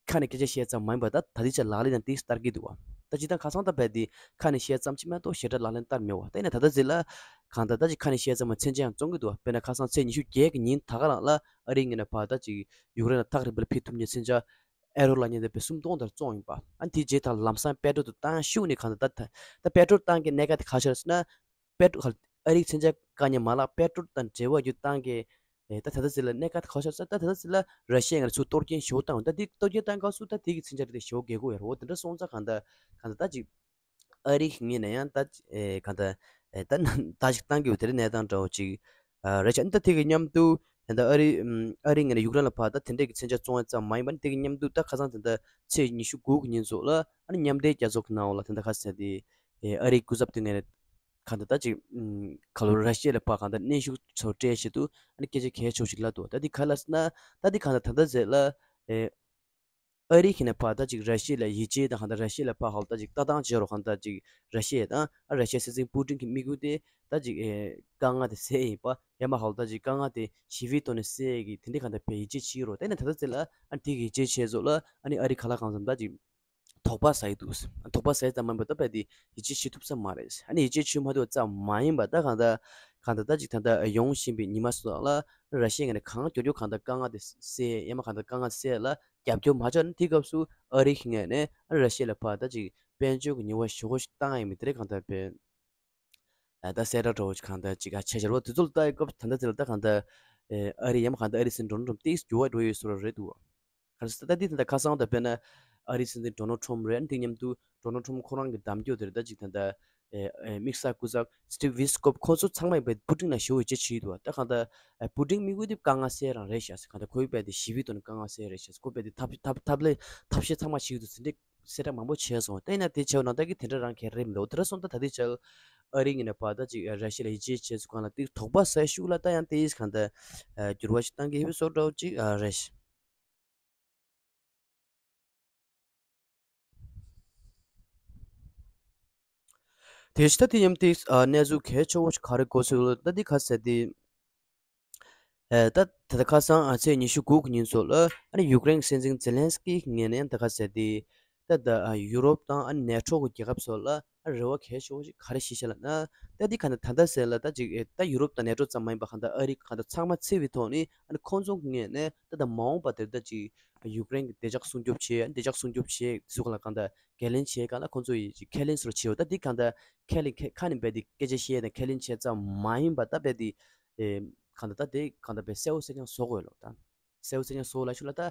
ཁ་ནས་སྐད་ཆ་བཤད་ཙམ་མ་ཡིན་པར་ད་ད་ལྟའི་ཆར་ལག་ལེན་དང་ཏིག་བསྟར་གྱི་འདུག་བ། ད་ཇི་ལྟར་ཁ་སང་ད་བས་དེ་ཁ་ནས་བཤད་ཙམ་ཅིག་མ་གཏོགས་ཞེ་དྲག་ལག་ལེན་བསྟར་མེད་བ། ད་ཡིན་ན་ད་ལྟ་ཟེར་ལ་གང་ལྟར་ད་ཅིག་ཁ་ནས་བཤད་ཙམ་མ་མཚོན་ཆ་ཡང་བཙོང་གི་འདུག་བ། དཔེར་ན་ཁ་སང་ཚེས་ཉི་ཤུ་བརྒྱད་ཀྱི་ཉིན་ད་ག་རང་ལ་ཨ་རིའི་ངོས་ནས་ཕར་ད་ཅིག་ཡུཀ་རེན་ལ་ཐག་རིང་པོ་ལ་ཕུལ་ཐུབ་མཁན་མཚོན་ཆ་ ཨེ་རོ་ལབ་མཁན་དེ་དཔེ་སུམ་སྟོང་དེར་བཙོངས་ཡིན་པ། ཨ་ནི་དེའི་རྗེས་ད་ལམ་སང་པེ་ཏྲོལ་དུ་བཏང་ཤུགས་ནས་གང་ལྟར་ད་ད་ད་པེ་ཏྲོལ་བཏང་གི་གནད་འགག་དེ་ག་ཤར་ཟེར་ན། པེ་ཏྲོལ་ཨ་རིའི་མཚོན་ཆ་བཀག་ཉར་མ་ལག་པེ་ཏྲོལ་དང་འབྲེལ་བ་རྒྱུ་བཏང་གི་ཨེ་ད་ད་ལྟ་ཟེར་ལ་གནད་འགག་དེ་ག་ཤར་ཟེར། ད་ད་ལྟ་ཟེར་ལ་ར་ཤི་ཡ་ང་ཚོ་གཏོར་སྐྱོན་ཞེ་པོ་བཏང་ཡོད། ད་དེ་གཏོར་སྐྱོན་བཏང་སྐབས་སུ་ད་དེ་གི་མཚོན་ཆ་དེ་ཞེ་པོ་རྒྱལ་ཁ་ཡོད་རེད། འོ་དེ་འདྲ་སོང་ཙང་གང་ལྟར་གང་ལྟར་ད་ཅིག་ཨ་རིའི་ངོས་ནས་ཡང་ད་ཨེ་གང་ལྟར་ཨེ་ད་ད་ཞིག་བཏང་གི་ཡོད། དེ་རིང་གནས་སྟངས་འདྲ་བོ་ཅིག་ཨ་རེད་ཤག་ཨ་ནི་ད་དེ་གི་མཉམ་དུ་ད་ལྟ་ཨ་རི་ཨམ་ཨ་རིའི་ངོས་ནས་ཡུཀ་རེན་ལ་ཕར་ད་དེ་འདྲས་ཀྱི་མཚོན་ཆ་བཙོང་ཡ་ཙམ་མ་ཡིན་པ། ཨ་ནི་དེ་གི་མཉམ་དུ་ད་ཁ་སང་དེ་འདྲ་ཚེས་ཉི་ཤུ་དགུ་གི་ཉིན་ཚོ་ལ་ཨ་ནི་མཉམ་འབྲེལ་རྒྱལ་ཚོགས་ཀྱི་ནང་ལ་དེ་འདྲ་ཁ་ཟེར་དེ་ཨེ་ཨ་རིའི་སྐུ་ཚབ་དེ་ངོས་ནས་གང་ལྟར་ད་ཅིག་ཨམ་ཁ་ལོ་ར་ཤི་ཡ་ལ་ཕར་གང་ལྟར་གནོན་ཤུགས་ཚོ་སྤྲད་བྱེད་དུ་ཨ་ནི་སྐད་ཆ་གལ་ཆེ་བོ་ཞིག་ལབ་འདུག་ད་འདི་ག་ལ་ཟེར་ན་ད་འདི་གང་ལྟར་ད་ལྟ་ཟེར་ལ་ཨེ། ཨ་རི་ཁྱེད་ནས་ཕར་ད་ཅིག་ར་ཤི་ཡ་ལ་ཡིད་ཆེས་དང་གང་ལྟར་ར་ཤི་ཡ་ལ་ཕར་ཧོལ་ད་ཅིག་ལྟ་སྟངས་བྱེད་རོགས། གང་ལྟར་ཅིག་ར་ཤི་ཡ་དང་ཨ་ར་ཤི་ཡ་སྲིད་འཛིན་པུ་ཏིན་གྱི་དམིགས་ཡུལ་དེ་ད་ཅིག་ཨེ་དཀའ་ངལ་དེ་སེལ་ཡིན་པ། ཡང་མ་ཧོལ་ད་ཅིག་དཀའ་ངལ་དེ་ཞི་བའི་ཐོག་ནས་སེལ་ཡ་གི་དེ་འདྲའི་གང་ལྟར་ཕར་ཡིད་ཆེས་བྱེད་རོགས། དེ་ནས་ད་ལྟ་ཚེ་ལ་ཨ་དེ་གི་ཡིད་ཆེས་བྱས་ཚོ་ལ་ཨ་ནི་ཨ་རི་ཁ་ལག་གང་འཚམ་ད་ཅིག་དོགས་པ་ཟ་ཡི་འདུག་དོགས་པ་ཟ་ཡི་ཙམ་མ་ཡིན་པ་ད་ཕར་དེ་ཡིད་ཆེས་བྱེད་ཐུབ་ས་མ་རེད། ཨ་ནི་ཡིད་ཆེས་བྱེད་མ་ཐུབ་པ་ཙམ་མ་ཡིན་པ་ད་གང་ལྟར་གང་ལྟར་ད་ཅིག་ད་ལྟ་ཡོང་བཞིན་པའི་ཉི་མ་སོགས་ལ་ར་ཤི་ཡ་ངོས་ནས་གང་མགྱོགས་མགྱོགས་གང་ལྟར་དཀའ་ངལ་དེ་སེལ་ཡང་མ་གང་ལྟར་དཀའ་ངལ་སེལ་ལ་རྒྱབ་སྐྱོར་མ་བྱས་ན། དེའི་སྐབས་སུ་ཨ་རི་གི་ངོས་ནས་ཨ་ར་ཤི་ཡ་ལ་ཕར་ད་ཅིག་དཔལ་འབྱོར་གྱི་ཉེས་པ་ཞེ་པོ་ཞིག་བཏང་ཡ་མི་དེ་རེད། གང་ལྟར་བས་ཨ་ད་གསལ་བསྒྲགས་འདྲ་བོ་ཞིག་གང་ལྟར་ཅིག་ཨ་བྱས་བྱས་རེད་པ། དེ་ཚོ་ལ་ལྟ་ཡི་སྐབས་ད་ལྟ་དེ་ལ་ད་གང་ལྟར་ཨ་རི་ཡང་མ་གང་ལྟར་ཨ་རིའི་སྲིད་འཛིན་ཌོ་ནལ་ཊམ་ཏིས་འགྱུར་བ་འགྲོ་ཡོད་བཟོ་འདྲ་རེད་འདུག་ག་རེ་ཟེར་ད་འདི་ད་ལྟ་ཁ་སང་ད་དཔེར་ན་ཨ་རིའི་སྲིད་འཛིན་ཌོ་ནལ་ཊམ་རེད། ཨ་ནི་དེ་མཉམ་དུ་ཌོ་ནལ་ཊམ་ཁོ་རང་གི་འདེམས་སྐྱོར་དེ་རེད། ད་ཅིག་ད་ལྟ་ཨེ་ཨེ་དམིགས་བསལ་སྐུ་ཚབ་སི་ཊིབ་ཝི་སི་ཀོབ་ཁོང་ཚོ་ཚང་མ་ཡིན་པའི་པུ་ཏིན་ལ་ཞེ་པོ་ཡིད་ཆེས་བྱེད་ཀྱི་འདུག་ད་གང་ལྟར་ཨེ་པུ་ཏིན་དམིགས་ཡུལ་དེ་དཀའ་ངལ་སེལ་རང་རེད་ཤག་ཟེར། གང་ལྟར་ཁོའི་དཔེ་དེ་ཞི་བའི་ཐོག་ནས་དཀའ་ངལ་སེལ་རེད་ཤག་ཟེར། ཁོའི་དཔེ་དེ་ཐབས་ཐབས་ཐབས་ལས་ཐབས་ཤེས་ཚང་མ་བྱེད་ཀྱི་འདུག་ཟེར་འདྲ་གསལ་བསྒྲགས་མང་པོ་བྱས་སོང་། དེ་ཡིན་ན་དེ་བྱས་པ་ན་ད་གི་དེ་འདྲ་རང་གལ་རེད་མི་འདུག་དེ་འདྲ་སོང་ད་ད་ལྟའི་ཆར་ཨ་རིའི་ངོས་ནས་ཕར་ད་ཅིག་ར་ཤི་ཡ་ལ་ཡིད་ཆེས་བྱས་ཚུལ་སྒང་ལ་དེ་དོགས་པ་ཟ་ཤུགས་ལ་ད་ཡང་དེ་གང་ལྟར་འགྱུར་བ་ཞིག་བཏང་གི་ཡོད་པའི་བཟོ་འདྲ་བོ་ཅིག་རེད། དེ་ཕྱི་ད་དེ་མཉམ་དེ་གནས་ཚུལ་གལ་ཆེ་བོ་ཞིག་ག་རེ་གོ་སོང་ལ་ད་འདི་ག་ཟེར་དེ། ད་ད་ལྟ་ཁ་སང་ཚེས་ཉི་ཤུ་དགུ་གི་ཉིན་སོགས་ལ་ཨ་ནི་ཡུཀ་རེན་གྱི་སྲིད་འཛིན་ཛེ་ལན་སི་ཀི་ངོས་ནས་ད་ག་ཟེར་དེ། ད་ད་ཡུ་རོབ་དང་ཨ་ནི་ནེ་ཊོ་གི་རྒྱལ་ཁབ་སོགས་ལ་ཨ་རེ་བ་གལ་ཆེ་བོ་ཞིག་ག་རེ་བཞེས་ཤག་ལབ་ན། ད་འདི་ག་ད་ད་ལྟ་ཟེར་ལ་ད་ཅིག་ད་ཡུ་རོབ་དང་ནེ་ཊོ་ཙམ་མ་ཡིན་པ་ག་ད་ཨ་རི་ག་ད་ཚང་མ་བརྩི་བའི་ཐོག་ནས་ཨ་ནི་ཁོང་ཚོ་ངོས་ནས་ད་ད་མ་འོངས་པ་དེར་ད་ཅིག་ཡུཀ་རེན་གྱི་བདེ་འཇགས་སྲུང་སྐྱོབ་བྱེད་བདེ་འཇགས་སྲུང་སྐྱོབ་བྱེད་ཚུལ་ག་ལ་གང་ལྟར་འགན་ལེན་བྱེད་ག་ལ་ཁོང་ཚོ་ཡིས་ཁས་ལེན་སོར་བྱེད་འོ། ད་འདི་གང་ལྟར་ཁས་ལེན་ཁ་ནས་རྦད་དེ་སྐད་ཆ་བཤད་དང་ཁས་ལེན་བྱེད་ཙམ་མ་ཡིན་པ་ད་རྦད་དེ་གང་ལྟར་ད་དེ་གང་ལྟར་རྦད་གསལ་བོ་གསལ་རྐྱང་བཟོ་དགོས་ལོ། ད་གསལ་བོ་གསལ་རྐྱང་བཟོ་ལ་ཤུ་ལ་ད་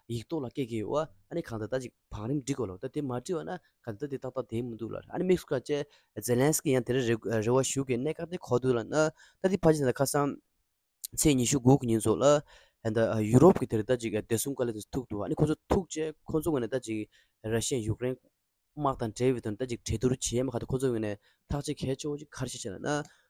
ཡིག་ཐོག་ལ་སྐད་ཀྱི་འོ། ཨ་ནི་གང་ལྟར་ད་ཅིག་བང་རིམ་འགྲིག་དགོས་ལོ། ད་དེ་མ་འགྲིག་བ་ན་གང་ལྟར་ད་དེ་ཏག་ཏག་དེ་མི་འདུག་ལ། ཨ་ནི་དམིགས་སུ་བཀར་བྱས་ཛེ་ལན་སི་ཀི་ཡང་དེ་རིང་རེ་རེ་བ་ཞུ་གི་གནད་འགག་དེ་གོ་འདུག་ལ་ན། ད་དེ་ཕལ་ཆེར་ད་ཁ་སང་ཚེས་ཉི་ཤུ་དགུ་གི་ཉིན་ཚོ་ལ་ད་ཡུ་རོབ་ཀྱི་དེར་ད་ཅིག་བདེ་སྲུང་བཀའ་བློན་ཚོ་ཐུག་འདུག་ཨ་ནི་ཁོ་ཚོ་ཐུག་རྗེས་ཁོ་ཚོ་ངོས་ནས་ད་ཅིག་ར་ཤི་ཡ་ཡུཀ་རེན་དམག་དང་འབྲེལ་བའི་དོན་ད་ཅིག་གྲོས་བསྡུར་བྱེད་ཡ་མ་ག་ད་ཁོ་ཚོ་ངོས་ནས་ཐག་གཅོད་གལ་ཆེ་བོ་ཅིག་ག་རེ་བྱས་བྱས་ན།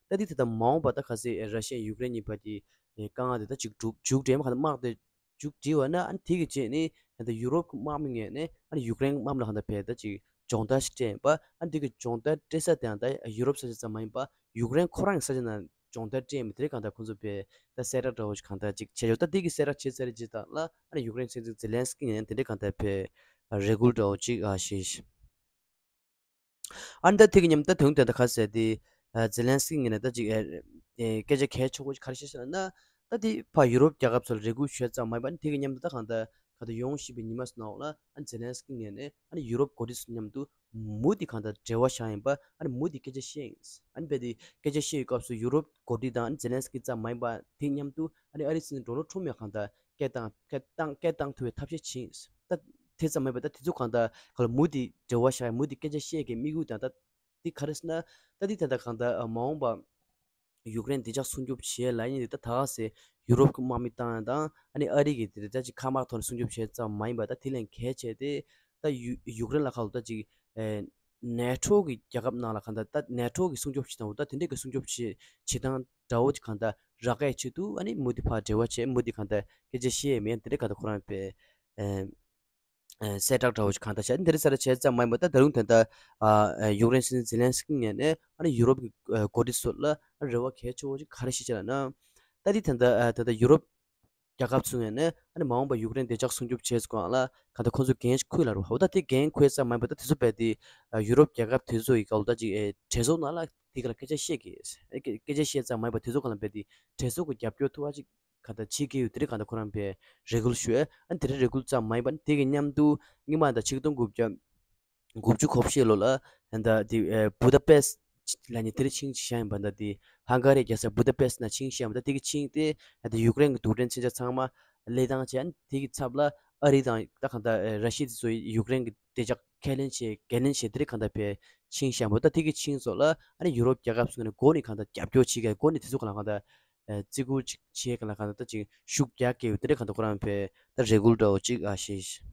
ད་འདི་ད་ལྟ་མ་འོངས་པ་ད་ག་ཚོད་ར་ཤི་ཡ་ཡུཀ་རེན་གཉིས་བར་གྱི་དཀའ་ངལ་དེ་ད་ཅིག་མཇུག་མཇུག་སྒྲིལ་མ་ག་ད་དམག་དེ་མཇུག་སྒྲིལ་བ་ན་ཨ་ནི་དེ་གི་རྗེས་ནི་ད་ལྟ་ཡུ་རོབ་ཀྱི་དམག་མི་ངོས་ནས་ཨ་ནི་ཡུཀ་རེན་དམག་མི་ལ་ག་ད་ཕེ་ད་ཅིག་སྦྱོང་བརྡར་ཞིག་སྤྲད་ཡིན་པ། ཨ་ནི་དེ་གི་སྦྱོང་བརྡར་སྤྲད་ས་དེའང་ད་ཡུ་རོབ་ས་ཆ་ཙམ་མ་ཡིན་པ་ཡུཀ་རེན་ཁོ་རང་གི་ས་ཆ་ནང་སྦྱོང་བརྡར་སྤྲད་ཡིན་པ་དེ་རེད། གང་ལྟར་ཁོང་ཚོ་པས་ད་གསལ་བསྒྲགས་འདྲ་བོ་ཞིག་གང་ལྟར་ཅིག་བྱས་ཡོད། ད་དེ་གི་གསལ་བསྒྲགས་བྱས་ཚར་རྗེས་དང་ལ་ཨ་ནི་ཡུཀ་རེན་སྲིད་འཛིན་ཛེ་ལན་སི་ཀི་ངོས་ནས་དེ་འདྲའི་གང་ལྟར་པའི་རེ་སྐུལ་འདྲ་བོ་ཅིག་ཨ་ཞེས། ཨ་ནི་ད་དེ་གི་མཉམ་ད་དོན་དེ་ད་ག་ཟེར་དེ་ཛེ་ལན་སི་ཀི་ངོས་ནས་ད་ཅིག་སྐད་ཆ་གལ་ཆེ་བོ་ཅིག་ག་རེ་བཤད་ཤག་ལབ་ན། ད་དེ་ཕ་ཡུ་རོབ་རྒྱལ་ཁབ་ཚོ་ལ་རེ་སྐུལ་ཞུས་ཙམ་མ་ཡིན་པ་ཨ་ནི་དེ་གི་མཉམ་དུ་ད་གང་ལྟར་ག་ད་ཡོང་བཞིན་པའི་ཉི་མ་སུ་ནང་ལ་ཨ་ནི་ཛེ་ལན་སི་ཀི་ངོས་ནས་ཨ་ནི་ཡུ་རོབ་འགོ་ཁྲིད་ཚོ་མཉམ་དུ་མུ་མཐུད་གང་ལྟར་འབྲེལ་བ་བཞག་ཡིན་པ། ཨ་ནི་མུ་མཐུད་སྐད་ཆ་བཤད་ཡིན། ཨ་ནི་རྦད་དེ་སྐད་ཆ་བཤད་ཡོད་སྐབས་སུ་ཡུ་རོབ་འགོ་ཁྲིད་དང་ཨ་ནི་ཛེ་ལན་སི་ཀི་ཙམ་མ་ཡིན་པ་དེ་མཉམ་དུ་ཨ་ནི་ཨ་རིའི་སྲིད་འཛིན་ཌོ་ནལ་ཊམ་ཡང་གང་ལྟར་སྐད་བཏང་སྐད་བཏང་སྐད་བཏང་ཐུབ་པའི་ཐབས་ཤེས་བྱེད་ཡིན། ད་དེ་ཙམ་མ་ཡིན་པ་ད་དེ་ཚོ་གང་ལྟར་ག་ལ་མུ་མཐུད་འབྲེལ་བ་བཞག་ཡིན། མུ་མཐུད་སྐད་ཆ་བཤད་ཀྱི་དམིགས་ཡུལ་དང་ད་དེ་ག་རེ་ཟེར་ན། ད་དེ་ད་ལྟ་གང་ལྟར་མ་འོངས་པ་ཡུཀ་རེན་བདེ་འཇགས་སྲུང་སྐྱོབ་བྱེད་ལ་ཡིན་ད་ད་ག་ཟེ་ཡུ་རོབ་ཀྱི་དམག་མི་བཏང་ཡ་དང་ཨ་ནི་ཨ་རི་གི་དེ་ད་ཅིག་མཁའ་དམག་ཐོག་ནས་སྲུང་སྐྱོབ་བྱེད་ཙམ་མ་ཡིན་པ་ད་དེ་ལས་གལ་ཆེ་དེ་ད་ཡུ་ཡུཀ་རེན་ལ་ཁག་ལ་ད་ཅིག་ཨེ་ནེ་ཊོ་གི་རྒྱལ་ཁབ་ནང་ལ་གང་ལྟར་ད་ནེ་ཊོ་གི་སྲུང་སྐྱོབ་བྱེད་སྟངས་འོ་ད་དེ་འདྲས་ཀྱི་སྲུང་སྐྱོབ་བྱེད་བྱེད་སྟངས་འདྲ་བོ་ཅིག་གང་ལྟར་རག་གས་ཆེད་དུ་ཨ་ནི་མུ་མཐུད་ཕར་འབྲེལ་བ་བྱེད་མུ་མཐུད་གང་ལྟར་སྐད་ཆ་བཤད་ཡས་མེད་དེ་འདྲས་གང་ལྟར་ཁོ་རང་པས་ཨེ། གསལ་བསྒྲགས་འདྲ་བོ་ཞིག་གང་ལྟར་བྱས་འདི་འདྲ་གསལ་བསྒྲགས་བྱས་ཙམ་མ་ཡིན་པར་ད་ད་རུང་ད་ལྟ་ཡུཀ་རེན་སྲིད་འཛིན་ཛེ་ལན་སི་ཀི་ངོས་ནས་ཨ་ནི་ཡུ་རོབ་ཀྱི་འགོ་ཁྲིད་ཚོ་ལ་རེ་བ་གལ་ཆེ་བོ་ཞིག་ག་རེ་བྱས་བྱས་ལབ་ན། ད་འདི་ད་ལྟ་ཡུ་རོབ་རྒྱལ་ཁབ་ཚོའི་ངོས་ནས་ཨ་ནི་མ་འོངས་པར་ཡུཀ་རེན་བདེ་འཇགས་སྲུང་སྐྱོབ་བྱས་སྐོར་ལ་གང་ལྟར་ཁོང་ཚོས་འགན་ཞིག་ཁུར་ལ་རུ་འོ་ད་དེ་འགན་ཁུར་ཙམ་མ་ཡིན་པར་ད་དེ་ཚོ་རྦད་དེ་ཡུ་རོབ་རྒྱལ་ཁབ་དེ་ཚོ་ཡི་སྐོར་ལ་ད་ཅིག་གྲོས་ཚོགས་ནང་ལ་དེ་ག་ལ་སྐད་ཆ་བཤད་ཀྱི་སྐད་ཆ་བཤད་ཙམ་མ་ཡིན་པར་དེ་ཚོ་ག་ལ་རྦད་དེ་གྲོས་ཚོགས་ཀྱི་རྒྱབ་སྐྱོར་ཐུབ་པ་ཅིག་གང་ལྟར་བྱེད་ཀྱི་ཡོད། དེ་རིང་གང་ལྟར་ཁོ་རང་ཕར་རེ་སྐུལ་ཞུ་ཡས། ཨ་ནི་དེ་རིང་རེ་སྐུལ་ཙམ་མ་ཡིན་པར་དེ་གི་མཉམ་དུ་སྔོན་མ་ད་ཆིག་སྟོང་དགུ་བརྒྱ་དགུ་བཅུ་གོ་བཞི་ལོ་ལ་ད་ལྟ་དེ་ཨེ་བུ་ད་པེསི་ལབ་མཁན་དེར་ཆིངས་བཞག་ཡིན་པ། ད་དེ་ཧང་ག་རིའི་རྒྱལ་ས་བུ་ད་པེསི་ནང་ཆིངས་བཞག་ཡིན་པ། ད་དེ་གི་ཆིངས་དེ་ད་ཡུཀ་རེན་གྱི་རྡུལ་ཕྲན་མཚོན་ཆ་ཚང་མ་བློས་བཏང་བྱས། ཨ་ནི་དེ་གི་ཚབ་ལ་ཨ་རི་དང་ད་གང་ལྟར་ཨེ་ར་ཤི་ཡ་དེ་ཚོ་ཡུཀ་རེན་གྱི་བདེ་འཇགས་ཁས་ལེན་བྱས། འགན་ལེན་བྱས། དེ་རིང་གང་ལྟར་ཕར་ཆིངས་བཞག་ཡིན་པ། ད་དེ་གི་ཆིངས་ཚོ་ལ་ཨ་ནི་ཡུ་རོབ་རྒྱལ་ཁབ་ཚོ་ནས་འགོ་ནས་གང་ལྟར་རྒྱབ་སྐྱོར་བྱེད་མཁན། འགོ་ནས་དེ་ཚོ་གང་ལ་གང་ལྟར་ཨེ་བརྩི་བཀུར་ཅིག་བྱེད་མཁན་ལ་གང་ལྟར་ད་ཅིག་ཤུགས་རྒྱག་གི་ཡོད། དེ་འདྲ་གང་ལྟར་ཁོ་རང་ཕར་ད་རེ་སྐུལ་འདྲ་བོ་ཅིག་ཨ་བྱས།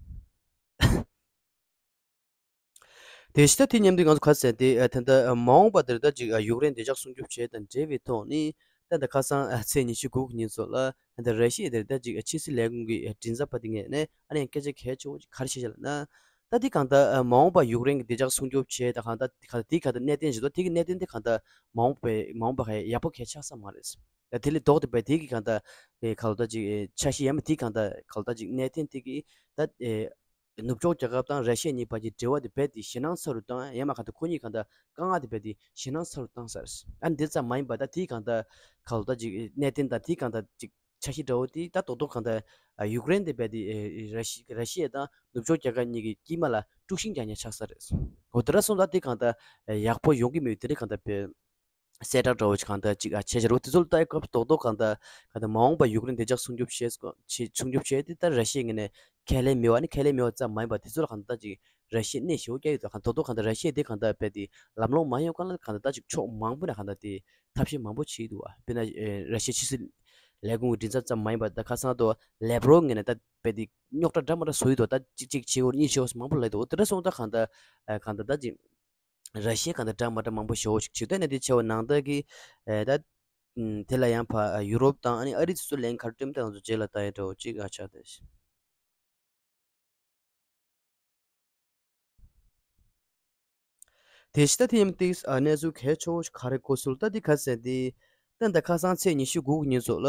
དེ་བཞིན་ད་དེ་མཉམ་དུ་ང་ཚོ་ག་ཟེར་དེ་ཨ་ད་ལྟ་ཨ་མ་འོངས་པ་དེར་ད་ཅིག་ཨ་ཡུཀ་རེན་བདེ་འཇགས་སྲུང་སྐྱོབ་བྱེད་དང་འབྲེལ་བའི་ཐོག་ནས། ད་ལྟ་ཁ་སང་ཨ་ཚེས་ཉི་ཤུ་དགུ་གི་ཉིན་ཚོ་ལ་ད་ལྟ་ར་ཤི་ཡ་དེར་ད་ཅིག་ཨ་ཕྱི་སྲིད་ལས་ཁུངས་ཀྱི་ཨ་མགྲིན་ཚབ་པ་དེ་ངོས་ནས་ཨ་ནི་ཡང་སྐད་ཆ་གལ་ཆེ་བོ་ཅིག་ག་རེ་བཤད་བཞག་ལབ་ན། ད་དེ་གང་ལྟར་ཨ་མ་འོངས་པ་ཡུཀ་རེན་གྱི་བདེ་འཇགས་སྲུང་སྐྱོབ་བྱེད་ད་གང་ལྟར་གང་ལྟར་དེ་གང་ལྟར་གནད་དོན་ཞིག་འདུག་དེ་གི་གནད་དོན་དེ་གང་ལྟར་མ་འོངས་པའི་མ་འོངས་པ་ག་ཡག་པོ་གལ་ཆགས་ས་མ་རེད། ད་དེ་ལས་ལྡོག་སྟེ་བས་དེ་གི་གང་ལྟར་ཨེ་ག་ལ་ད་ཅིག་ཨེ་འཆར་གཞི་ཡང་མ་དེ་གང་ལྟར་ག་ལ་ད་ཅིག་གནད་དོན་དེ་གི་ད་ཨེ་ནུབ་ཕྱོགས་རྒྱལ་ཁབ་དང་ར་ཤི་ཡ་གཉིས་བར་གྱི་འབྲེལ་བ་དེ་རྦད་དེ་ཞེད་སྣང་ཚ་རུ་བཏང་། ཡང་མ་གང་ལྟར་ཁོ་གཉིས་གང་ལྟར་དཀའ་ངལ་དེ་རྦད་དེ་ཞེད་སྣང་ཚ་རུ་བཏང་ས་རེད། ཨ་འདི་ཙམ་མ་ཡིན་པ་ད་དེའི་གང་ལྟར་ག་ལ་ད་ཅིག་གནད་དོན་དང་དེའི་གང་ལྟར་ཅིག་འཆར་གཞི་འདྲ་བོ་དེ་ད་རྡོག་རྡོག་གང་ལྟར་ཨ་ཡུཀ་རེན་དེ་རྦད་དེ་ཨེ་ར་ཤི་ར་ཤི་ཡ་དང་ནུབ་ཕྱོགས་རྒྱལ་ཁབ་གཉིས་ཀྱི་དཀྱིལ་མ་ལ་དཀྲུག་ཤིང་རྒྱག་མཁན་ཆགས་ས་རེད། འོ་དེ་འདྲ་སོང་ཙང་དེ་གང་ལྟར་ཨེ་ཡག་པོ་ཡོང་གི་མེད། དེ་འདྲ་གང་ལྟར་དཔེ་གསལ་བསྒྲགས་འདྲ་བོ་ཅིག་གང་ལྟར་ཅིག་ཨ་བྱས་བྱས་རེད། དེ་ཚོ་ལ་ལྟ་སྐབས་རྡོག་རྡོག་གང་ལྟར་གང་ལྟར་མ་འོངས་པ་ཡུཀ་རེན་བདེ་འཇགས་སྲུང་སྐྱོབ་བྱེད་སྐོ་བྱེད་སྲུང་སྐྱོབ་བྱེད་དེ་ལྟར་ར་ཤི་ཡ་ངོས་ནས་ཁས་ལེན་མེད་པ་ནི་ཁས་ལེན་མེད་པ་ཙམ་མ་ཡིན་པར་དེ་ཚོ་ལ་གང་ལྟར་ཅིག་ར་ཤི་ཡ་གནོན་ཤུགས་རྒྱག་ཡོད། ད་གང་རྡོག་རྡོག་གང་ལྟར་ར་ཤི་ཡ་དེ་གང་ལྟར་རྦད་དེ་ལམ་ལྷོང་མ་ཡོང་གང་ལ་གང་ལྟར་ད་ཅིག་ཕྱོགས་མང་པོ་ནས་གང་ལྟར་དེ་ཐབས་ཤེས་མང་པོ་བྱས་འདུག་བ། དཔེར་ན་ཨེ་ར་ཤི་ཡའི་ཕྱི་སྲིད་ལས་ཁུངས་ཀྱི་མགྲིན་ཚབ་ཙམ་མ་ཡིན་པར་ད་ཁ་སང་དུ་ལེབ་རོབ་ངོས་ནས་ད་རྦད་དེ་རྙོག་དྲ་འདྲ་མི་འདྲ་བཟོ་ཡི་འདུག་ད་གཅིག་གཅིག་བྱེད་དགོས་གཉིས་བྱེད་དགོས་མང་པོ་ལབ་འདུག་དེ་འདྲ་སོང་ཙང་གང་ལྟར་ཨེ་གང་ལྟར་ད་ཅིག་ར་ཤི་ཡ་གང་ལྟར་འདྲ་མི་འདྲ་མང་པོ་ཞེ་པོ་ཞིག་བྱེད་ཐུབ་ནས། དེ་བྱས་པ་ནང་ལྟར་གྱི་ཨེ་ད་ཨམ་དེ་ལ་ཡང་ཕར་ཨ་ཡུ་རོབ་དང་ཨ་ནི་ཨ་རི་ཚོ་ལན་ག་རེ་སྤྲད་མིན་དེ་ང་ཚོ་རྗེས་ལ་ལྟ་ཡ་འདྲ་བོ་ཅིག་ཨ་ཆགས་བསྡད། དེ་བཞིན་ད་དེ་ཡིན་ཏིག་ཨ་གནས་ཚུལ་གལ་ཆེ་བོ་ཞིག་ག་རེ་གོ་སོང་ལབ་ན། ད་འདི་ག་ཟེར་འདི་ད་ད་ཁ་སང་ཚེས་ཉི་ཤུ་དགུ་གི་ཉིན་ཚོ་ལ་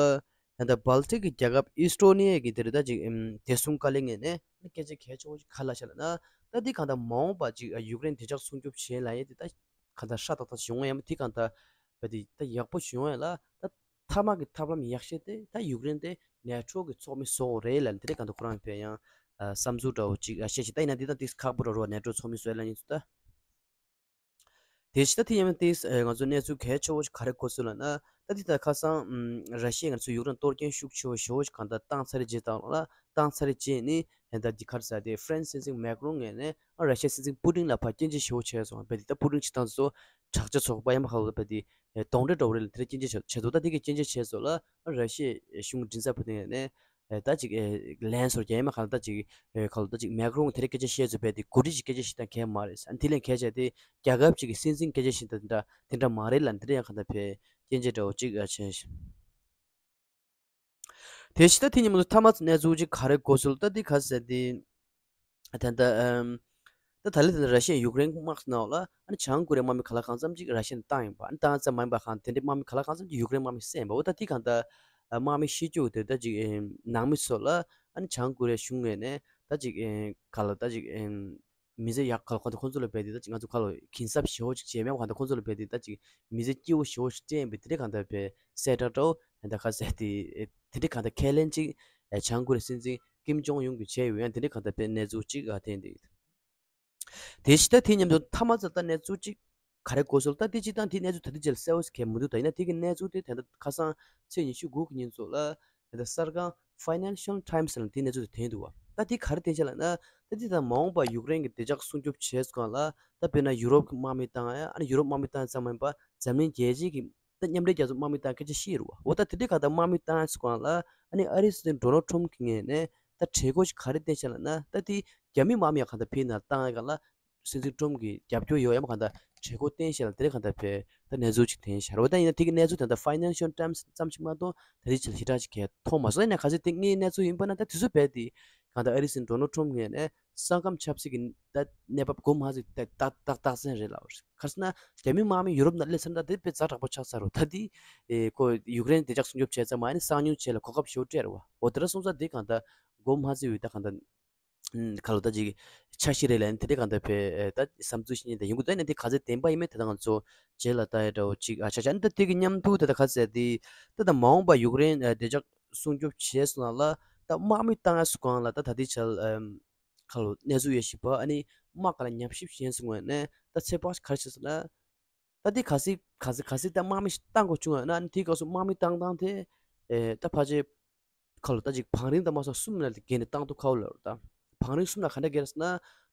ད་ད་སྦལ་ཏིག་གི་རྒྱལ་ཁབ་ཨི་སི་ཊོ་ནི་ཡ་གི་དེ་རེད། ད་ཅིག་ཨམ་བདེ་སྲུང་བཀའ་བློན་ངོས་ནས་སྐད་ཆ་གལ་ཆེ་བོ་ཞིག་ག་རེ་ལབ་ཤག་ལབ་ན། ད་འདི་གང་ལྟར་མ་འོངས་པ་ཅིག་ཨ་ཡུཀ་རེན་བདེ་འཇགས་སྲུང་སྐྱོབ་བྱེད་ལབ་ཡས་དེ་ད་གང་ལྟར་ཧྲ་ཏག་ཏག་ཞིག་ཡོང་ཡ་མ་དེ་གང་ལྟར་བ་དེ་ད་ཡག་པོ་ཞིག་ཡོང་ཡ་ལ་ད་མཐའ་མ་གི་ཐབས་ལམ་ཡག་ཤོས་དེ་ད་ཡུཀ་རེན་དེ་ནེ་ཊོ་གི་ཚོགས་མི་བཟོ་དགོས་རེད་ལབ་ནས་དེ་རེད། གང་ལྟར་ཁོ་རང་ཕར་ཡང་ཨ་བསམ་ཚུལ་འདྲ་བོ་ཅིག་ཨ་བཤད་ཤག་ད་ཡིན་ན་འདི་ད་ཏིག་ཁག་པོ་འདྲ་བོ་རེད་བ། ནེ་ཊོ་ཚོགས་མི་བཟོ་ཡ་ལབ་མཁན་ཚོ་ད། དེ་བཞིན་ད་དེ་ཡིན་ཏིག་ཨ་ང་ཚོ་གནས་ཚུལ་གལ་ཆེ་བོ་ཞིག་ག་རེ་གོ་སོང་ལབ་ན། ད་འདི་ད་ཁ་སང་ཨམ་ར་ཤི་ཡས་ང་ཚོ་ཡུཀ་རེན་གཏོར་སྐྱོན་ཤུགས་ཆེ་བོ་ཞེ་པོ་ཞིག་གང་ལྟར་བཏང་ཚར་རྗེས་དང་ལ་བཏང་ཚར་རྗེས་ནས་ད་འདི་ག་རེ་ཟེར་དེ་ཧྥ་རན་སི་སྲིད་འཛིན་མེག་རོན་ངོས་ནས་ཨ་ར་ཤི་ཡའི་སྲིད་འཛིན་པུ་ཏིན་ལ་ཕར་སྐྱོན་བརྗོད་ཞེ་པོ་བྱས་སོང་། རྦད་དེ་ད་པུ་ཏིན་སྤྱིར་བཏང་ཚོ་དྲག་ཆ་ཚོགས་པ་ཡང་མ་ཁག་ལ་རྦད་དེ་གདོན་འདྲེ་འདྲ་བོ་རེད་ལབ་དེ་འདྲ་སྐྱོན་བརྗོད་བྱས་བྱས་འདུག་ད་དེ་གི་སྐྱོན་བརྗོད་བྱས་སོང་ལ་ཨ་ར་ཤི་ཡའི་གཞུང་མགྲིན་ཚབ་པ་དེ་ནས་ཨེ་ད་ཅིག་ཨེ་ལན་སོར་རྒྱ་ཡན་མ་གང་ལ་ད་ཅིག་ཨེ་ག་ལ་ད་ཅིག་མེག་རོན་དེ་རིང་སྐད་ཆ་བཤད་ཚུལ་རྦད་དེ་གོ་སྒྲིག་གི་སྐད་ཆ་ཞིག་དང་གལ་མ་རེད། ཨ་ནི་དེ་ལས་གལ་ཆེ་དེ་རྒྱལ་ཁབ་ཅིག་གི་སྲིད་འཛིན་སྐད་ཆ་ཞིག་དང་དེ་འདྲ་དེ་འདྲ་མ་རེད་ལབ་དེ་འདྲ་ཡང་གང་ལྟར་ཕར་སྐྱོན་བརྗོད་འདྲ་བོ་ཅིག་ཨ་བྱས་ཤག་དེ་བཞིན་ད་དེ་ཉིན་མ་ཚོ་མཐའ་མ་གནས་ཚུལ་ཅིག་ག་རེ་གོ་སོང་ལབ་ན། ད་འདི་ག་ཟེར་འདི་ད་ད་ཨམ་ད་ད་ལན་ད་ར་ཤི་ཡས་ཡུཀ་རེན་དམག་ནང་ལ་ཨ་ནི་བྱང་ཀོ་རི་ཡའི་དམག་མི་ག་ལ་གང་འཚམ་ཅིག་ར་ཤི་ཡས་ནས་བཏང་ཡིན་པ། ཨ་ནི་བཏང་ཙམ་མ་ཡིན་པ་གང་དེ་འདྲའི་དམག་མི་ག་ལ་གང་འཚམ་ཅིག་ཡུཀ་རེན་དམག་མི་བསད་ཡིན་པ། འོ་ད་འདི་གང་ལྟར་ཨ་དམག་མི་ཤི་རྒྱུ་དེ་ད་ཅིག་ཨེ་ནང་མི་ཚོ་ལ་ཨ་ནི་བྱང་ཀོ་རི་ཡའི་གཞུང་ངོས་ནས་ད་ཅིག་ཨེ་ག་ལ་ད་ཅིག་ཨེ་མི་ཚེ་ཡག་ག་ལ་གང་ལྟར་ཁོང་ཚོ་ལ་རྦད་དེ་ད་ཅིག་ང་ཚོ་ག་ལ་གུན་གསབ་ཞེ་པོ་ཅིག་བྱས་མེད་པ། གང་ལྟར་ཁོང་ཚོ་ལ་རྦད་དེ་ད་ཅིག་མི་ཚེ་སྐྱིད་པོ་ཞེ་པོ་ཅིག་སྤྲད་ཡིན་པའི་དེ་འདྲའི་གང་ལྟར་དཔེ་གསལ་བསྒྲགས་འདྲ་བོ་ད་ག་ཟེར་དེ་དེ་འདྲའི་གང་ལྟར་ཁས་ལེན་ཅིག་ཨེ་བྱང་ཀོ་རི་ཡའི་སྲིད་འཛིན་ཀིམ་ཇོང་ཡུང་གིས་བྱས་ཡོད། ཡང་དེ་འདྲའི་གང་ལྟར་དཔེ་གནས་ཚུལ་ཅིག་ཨ་ཐོན་འདུག་དེ་བཞིན་ད་དེ་མཉམ་དུ་མཐའ་མ་ཚོ་ད་གནས་ཚུལ་ཅིག་ག་རེ་གོ་སོང་ལབ་ན། ད་དེ་སྤྱིར་བཏང་དེ་གནས་ཚུལ་ད་ལྟའི་ཆར་གསལ་པོ་ཞིག་གང་ཡང་མི་འདུག་ད་ཡིན་ན་དེ་གི་གནས་ཚུལ་དེ་ད་ལྟ་ཁ་སང་ཚེས་ཉི་ཤུ་དགུ་གི་ཉིན་ཚོ་ལ་ད་ལྟ་གསར་ཁང་Financial Times་ལ་དེ་གནས་ཚུལ་དེ་ཐོན་འདུག་བ། ད་དེ་ག་རེ་བསྟན་ཤག་ལབ་ན། ད་དེ་ད་མ་འོངས་པ་ཡུཀ་རེན་གྱི་བདེ་འཇགས་སྲུང་སྐྱོབ་བྱེད་སྒང་ལ་ད་དཔེར་ན་ཡུ་རོབ་ཀྱི་དམག་མི་བཏང་ཡ། ཨ་ནི་ཡུ་རོབ་དམག་མི་བཏང་ཙམ་མ་ཡིན་པ་འཛམ་གླིང་རྒྱལ་སྤྱིའི་གི་ད་མཉམ་འབྲེལ་རྒྱལ་ཚོགས་དམག་མི་བཏང་སྐད་ཆ་བཤད་རེད་བ། འོ་ད་དེ་འདྲའི་ག་ད་དམག་མི་བཏང་སྒང་ལ་ཨ་ནི་ཨ་རིའི་སྲིད་འཛིན་ཌོ་ནལ་ཊམ་གྱི་ངོས་ནས་ད་གྲོས་འགོ་ཞིག་ག་རེ་བཏིང་ཤག་ལབ་ན། ད་དེ་རྒྱ་མི་དམག་མི་ཡང་གང་ལྟར་ཕྱིའི་ནང་བཏང་ཡ་ག་ལ་སྲིད་འཛིན་ཊམ་གྱི་རྒྱབ་སྐྱོར་ཡོད་ཡ་མ་གང་ལྟར་གྲོས་འགོ་བཏིང་ཤག་ལབ་དེ་འདྲའི་གང་ལྟར་ཕར་ད་གནས་ཚུལ་ཅིག་ཐོན་ཤག་རེད་བ། ད་ཡིན་ན་དེ་གི་གནས་ཚུལ་དེ་ད་Financial Times་ཙམ་ཞིག་མ་གཏོགས་ད་རེས་ཆེ་ཞེ་དྲག་ཅིག་གས་མཐོང་མ་སོང་། ཡིན་ན་གལ་སྲིད་དེ་སྔའི་གནས་ཚུལ་ཡིན་པ་ན་ད་དུས་ཚོད་རྦད་དེ་གང་ལྟར་ཨ་རིའི་སྲིད་འཛིན་ཌོ་ནལ་ཊམ་ངོས་ནས་ས་ཁམས་ཆབ་སྲིད་ཀྱི་ད་གནས་བབ་མགོ་མ་ཚོས་ད་ཏག་ཏག་རྟགས་མཚན་རེད་ལབ་པ་རེད། ག་རེ་ཟེར་ན་རྒྱ་མི་དམག་མི་ཡུ་རོབ་ནང་སླེབས་ཚར་ན་ད་དེ་དཔེ་ཛ་དྲག་པོ་ཆགས་ཚར་རེད་བ། ད་དེ་ཨེ་ཁོ་ཡུཀ་རེན་བདེ་འཇགས་སྲུང་སྐྱོབ་བྱས་ཙམ་མ་ཡིན་ན་གསང་མྱུལ་བྱས་ལ་གོ་སྐབས་ཞེ་པོ་སྤྲད་རེད་བ། འོ་དེ་འདྲ་སོང་ཙང་དེ་གང་ལྟར་མགོ་མ་ཚོས་ཡོད། ད་གང་ལྟར་ཨུམ་ག་ལ་ད་ཅིག་འཆར་གཞི་རེད་ལབ་ནས་དེ་འདྲའི་གང་ལྟར་དཔེ་ཨེ་ད་བསམ་ཚུལ་ཞིག་ནི་ད་ཡོང་གི་འདུག་ཨ་ནི་དེ་ག་ཚོད་བདེན་པ་ཡིན་མིན་དེ་ད་ང་ཚོ་རྗེས་ལ་ལྟ་ཡ་འདྲ་བོ་ཅིག་ཨ་ཆགས་ཆགས། ཨ་ནི་ད་དེ་གི་མཉམ་དུ་ད་ད་ག་ཚོད་དེ་ད་ད་མ་འོངས་པ་ཡུཀ་རེན་ཨེ་བདེ་འཇགས་ སྲུང་སྐྱོབ་བྱས་སོང་ན་ལ་ད་དམག་མི་བཏང་ཡ་སུ་གང་ལ་ད་ད་ལྟའི་ཆར་ཁ་ལོ་གནས་ཚུལ་ཡོད་ཤི་བ་ཨ་ནི་དམག་ག་ལ་ཉམས་ཞིབ་བྱས་སོང་བ་ནས་ད་ཚེ་དཔག་ག་རེ་བྱས་སོང་ན། ད་དེ་ག་སྲིད་ག་སྲིད་ག་སྲིད་ད་དམག་མི་ཞིག་བཏང་དགོས་བྱུང་བ་ན་ཨ་ནི་དེའི་སྐབས་སུ་དམག་མི་བཏང་སྟངས་དེ་ཨེ་ད་ཕལ་ཆེར་ཁ་ལོ་ད་ཅིག་བང་རིམ་དང་མ་སོགས་གསུམ་ནས་བརྒལ་ནས་བཏང་ཐུབ་ཁ་བོ་ལ་རུ་ད། བང་རིམ་གསུམ་ལ་ག་འདྲ་བརྒལ་ཟེར་ན།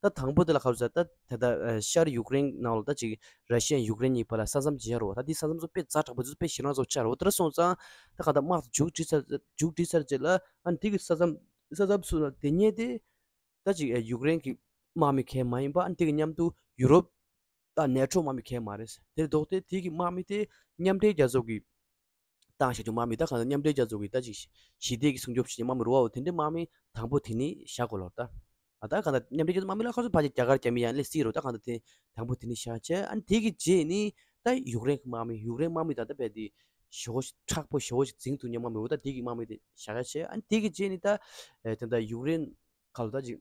ད་དང་པོ་དེ་ལ་ག་རེ་ཟེར་ད་ད་ད་ཤར་ཡུཀ་རེན་ནང་ལ་ད་ཅིག་ར་ཤི་ཡ་ཡུཀ་རེན་གཉིས་བར་ལ་ས་མཚམས་བརྗེ་ཡ་རུ་ད་དེ་ས་མཚམས་སུ་དཔེ་ཛ་དྲག་པོ་ཚོ་དཔེ་ཞེད་སྣང་ཚོ་ཆགས་རུ་དེ་ར་སོང་ཙང་ད་ག་ད་དམག་ཏུ་མཇུག་སྒྲིལ་ཚར་མཇུག་སྒྲིལ་ཚར་རྗེས་ལ་ཨ་ནི་དེ་གི་ས་མཚམས་ས་མཚམས་སུ་ལ་དེ་ཉེ་དེ་ད་ཅིག་ཡུཀ་རེན་གི་དམག་མི་གས་མ་ཡིན་པ་ཨ་ནི་དེ་གི་མཉམ་དུ་ཡུ་རོབ་ད་ནེ་ཊོ་དམག་མི་གས་མ་རེད། དེར་ལྡོག་སྟེ་དེ་གི་དམག་མི་དེ་མཉམ་འབྲེལ་རྒྱལ་ཚོགས་ཀྱི་བཏང་བཞག་རྒྱུ་དམག་མི་ད་གང་ལྟར་མཉམ་འབྲེལ་རྒྱལ་ཚོགས་ཀྱི་ད་ཅིག་ཞི་བདེ་གི་སྲུང་སྐྱོབ་བྱེད་མཁན་དམག་མི་རུ་བའོ་དེ་འདྲའི་དམག་མི་དང་པོ་དེ་ནི་བཞག་དགོས་ལོ་ད། ཨ་ད་གང་ལྟར་མཉམ་འབྲེལ་རྒྱལ་ཚོགས་དམག་མི་ལ་ཁ་སོ་ཕལ་ཆེར་རྒྱ་གར་རྒྱ་མི་ཡང་ལས་སྲིད་རོ་ད་གང་ལྟར་དེ་དང་པོ་དེ་ནི་བཞག་བྱས་ཨ་ནི་དེ་གི་རྗེས་ནི་ད་ཡུཀ་རེན་གི་དམག་མི་ཡུཀ་རེན་དམག་མི་ད་ད་བས་དེ་ཞོ་ཞིག་མཁྲེགས་པོ་ཞོ་ཞིག་འཛིང་ཐུབ་མཁན་དམག་མི་རུ་ད་དེ་གི་དམག་མི་དེ་བཞག་བྱས་ཨ་ནི་དེ་གི་རྗེས་ནི་ད་དེ་ད་ཡུཀ་རེན་ཁ་ལོ་ད་ཅིག་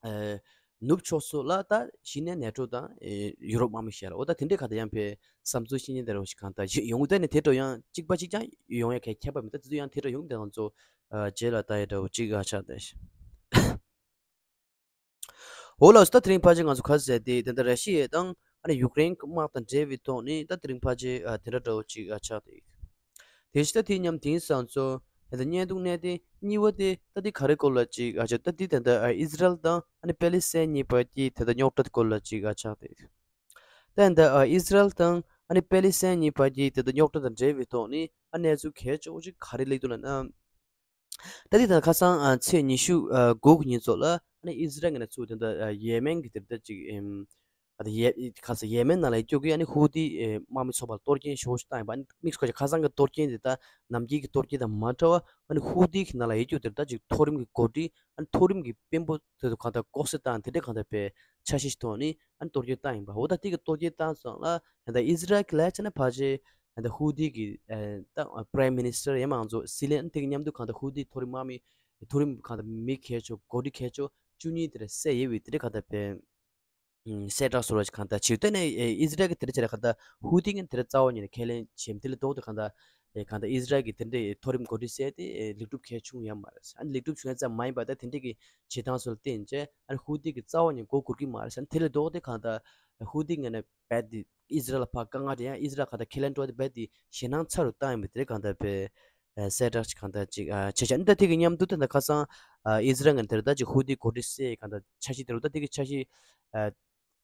ཨེ། ནུབ་ཕྱོགས་སུ་ལ་ད་གཞི་ནས་ནེ་ཊོ་དང་ཨེ་ཡུ་རོབ་དམག་མི་བཤད་ལ་འོ་ད་དེ་འདྲའི་ཁ་ད་ཡང་ཕེ་བསམ་ཚུལ་ཤེས་ཉེན་དེ་རོ་ཞིག་གང་ལྟར་ཞིག་ཡོང་དེ་ནས་དེ་འགྲོ་ཡང་གཅིག་པ་གཅིག་ཀྱང་ཡོང་ཡ་གལ་ཁྱད་པར་མི་ད་དེ་ཚོ་ཡང་དེ་འགྲོ་ཡོང་དེ་ང་ཚོ་ཨ་རྗེས་ལ་ད་ཡ་འདྲ་བོ་གཅིག་ཨ་ཆགས་དེ་ཞིག་འོ་ལགས་སོ་ད་དེ་རིང་ཕལ་ཆེར་ང་ཚོ་ཁ་ཟས་དེ་དེ་འདྲ་ར་ཤི་ཡ་དང་ཨ་ནི་ཡུཀ་རེན་གྱི་དམག་དང་འབྲེལ་བའི་ཐོག་ནས་ད་དེ་རིང་ཕལ་ཆེར་ཨ་དེ་འདྲ་འདྲ་བོ་གཅིག་ཨ་ཆགས་དེ། དེ་བཞིན་ད་དེའི་མཉམ་དེང་སང་ཚོ་ད་ལྟ་བརྙན་ཐུང་གནས་དེ་གཉིས་པ་དེ་ད་ལྟ་ག་རེ་སྐོར་ལ་ཅིག་ཨ་ཅག་ད་ལྟ་ད་ལྟ་ཨི་ཟི་རལ་དང་ཨ་ནི་པེ་ལི་སི་ཐན་གཉིས་བར་གྱི་ད་ལྟ་རྙོག་དྲ་སྐོར་ལ་ཅིག་ཨ་ཆགས་ཏེ། ད་ལྟ་ཨི་ཟི་རལ་དང་ཨ་ནི་པེ་ལི་སི་ཐན་གཉིས་བར་གྱི་ད་ལྟ་རྙོག་དྲ་དང་འབྲེལ་བའི་ཐོག་ནས་ཨ་གནས་ཚུལ་གལ་ཆེ་བོ་ཅིག་ག་རེ་སླེབས་འདུག་ལབ་ན། ད་ལྟ་ད་ཁ་སང་ཨ་ཚེས་ཉི་ཤུ་ཨ་དགུ་གི་ཉིན་ཚོ་ལ་ཨ་ནི་ཨི་ཟི་རལ་གྱི་ནས་ཚུར་ད་ལྟ་ཡེ་མེན་གྱི་དེ་ད་ཅིག་ཨེམ། ཨ་ད་ཡེ་ཁ་ས་ཡེ་མེན་ནང་ལ་ཡོད་རྒྱུ་གི་ཨ་ནི་ཧུ་ཏི་ཨེ་དམག་མི་ཚོགས་པར་གཏོར་སྐྱོན་ཞེ་པོ་ཞིག་བཏང་ཡོད་པ། ཨ་ནི་དམིགས་སུ་བཀར་ཅིག་ཁ་སང་གི་གཏོར་སྐྱོན་དེ་ད་ནམ་རྒྱུན་གྱི་གཏོར་སྐྱོན་དང་མ་འདྲ་བ་ཨ་ནི་ཧུ་ཏི་གི་ནང་ལ་ཡོད་རྒྱུ་དེ་ད་ཅིག་མཐོ་རིམ་གྱི་འགོ་ཁྲིད་ཨ་ནི་མཐོ་རིམ་གྱི་དཔོན་པོ་དེ་ཚོ་གང་ལྟར་ལྐོག་གསོད་བཏང་དེ་འདྲའི་གང་ལྟར་པའི་འཆར་གཞི་ཞིག་ཐོག་ནས་ཨ་ནི་གཏོར་སྐྱོན་བཏང་ཡིན་པ། འོ་ད་དེ་གི་གཏོར་སྐྱོན་བཏང་སོང་ལ་ད་ལྟ་ཨི་ཟི་རལ་གྱི་ལས་བྱས་ན་ཕལ་ཆེར་ད་ལྟ་ཧུ་ཏི་གི་ཨེ་ད་Prime Minister ཡང་མང་ཚོ་སྲིད་བློན་དེ་གི་མཉམ་དུ་གང་ལྟར་ཧུ་ཏི་མཐོ་རིམ་དམག་མི་མཐོ་རིམ་གང་ལྟར་མི་གལ་ཆེ་འགོ་ཁྲིད་གལ་ཆེ་བཅུ་གཉིས་དེ་ར་བསད་ཡོད་པའི་དེ་འདྲའི་གང་ལྟར་པའི། ཨུམ། གསལ་བསྒྲགས་སོགས་ལ་གང་ལྟར་བྱེད་དེ་ནས་ཨེ་ཨི་ཟི་རལ་གྱི་དེ་འདྲ་བྱས་ལ་གང་ལྟར་ཧུ་ཏི་ངན་དེ་འདྲ་རྩ་བ་ཉིད་ནས་ཁས་ལེན་བྱེད་མི་དེ་ལས་ལྡོག་སྟེ་གང་ལྟར་ཨེ་གང་ལྟར་ཨི་ཟི་རལ་གྱི་དེ་འདྲའི་མཐོ་རིམ་འགོ་ཁྲིད་ཟེར་དེ་ཨེ་ལེགས་གྲུབ་གལ་བྱུང་ཡོད་མ་རེད། ཨ་ནི་ལེགས་གྲུབ་བྱུང་ཡ་ཙམ་མ་ཡིན་པར་ད་དེ་འདྲའི་གི་བྱེད་སྟངས་སོགས་ལ་བརྟེན་བྱས་ཨ་ནི་ཧུ་ཏི་གི་རྩ་བ་ཉིད་མགོ་སྒུར་གྱི་མ་རེད་ཟེར། ཨ་ནི་དེ་ལས་ལྡོག་སྟེ་གང་ལྟར་ཧུ་ཏི་ངན་ནས་རྦད་དེ་ཨི་ཟི་རལ་ལ་ཕར་དཀའ་ངལ་དེ་ཡང་ཨི་ཟི་རལ་གང་ལྟར་ཁས་ལེན་འགྲོ་དེ་རྦད་དེ་ཞེད་སྣང་ཚ་རུ་བཏང་ཡོད་མི་དེ་རེད། གང་ལྟར་པའི་ཨ་གསལ་བསྒྲགས་ཅིག་གང་ལྟར་ཅིག་ཨ་བྱས་བྱས་ཨ་ནི་ད་དེ་གི་མཉམ་དུ་ད་ལྟ་ཁ་སང་ཨ་ཨི་ཟི་རལ་ངན་དེར་ད་ཅིག་ཧུ་ཏི་འགོ་ཁྲིད་སའི་གང་ལྟར་འཆར་གཞི་དེ་རུ་ད་དེ་གི་འཆར་གཞི་ཨ་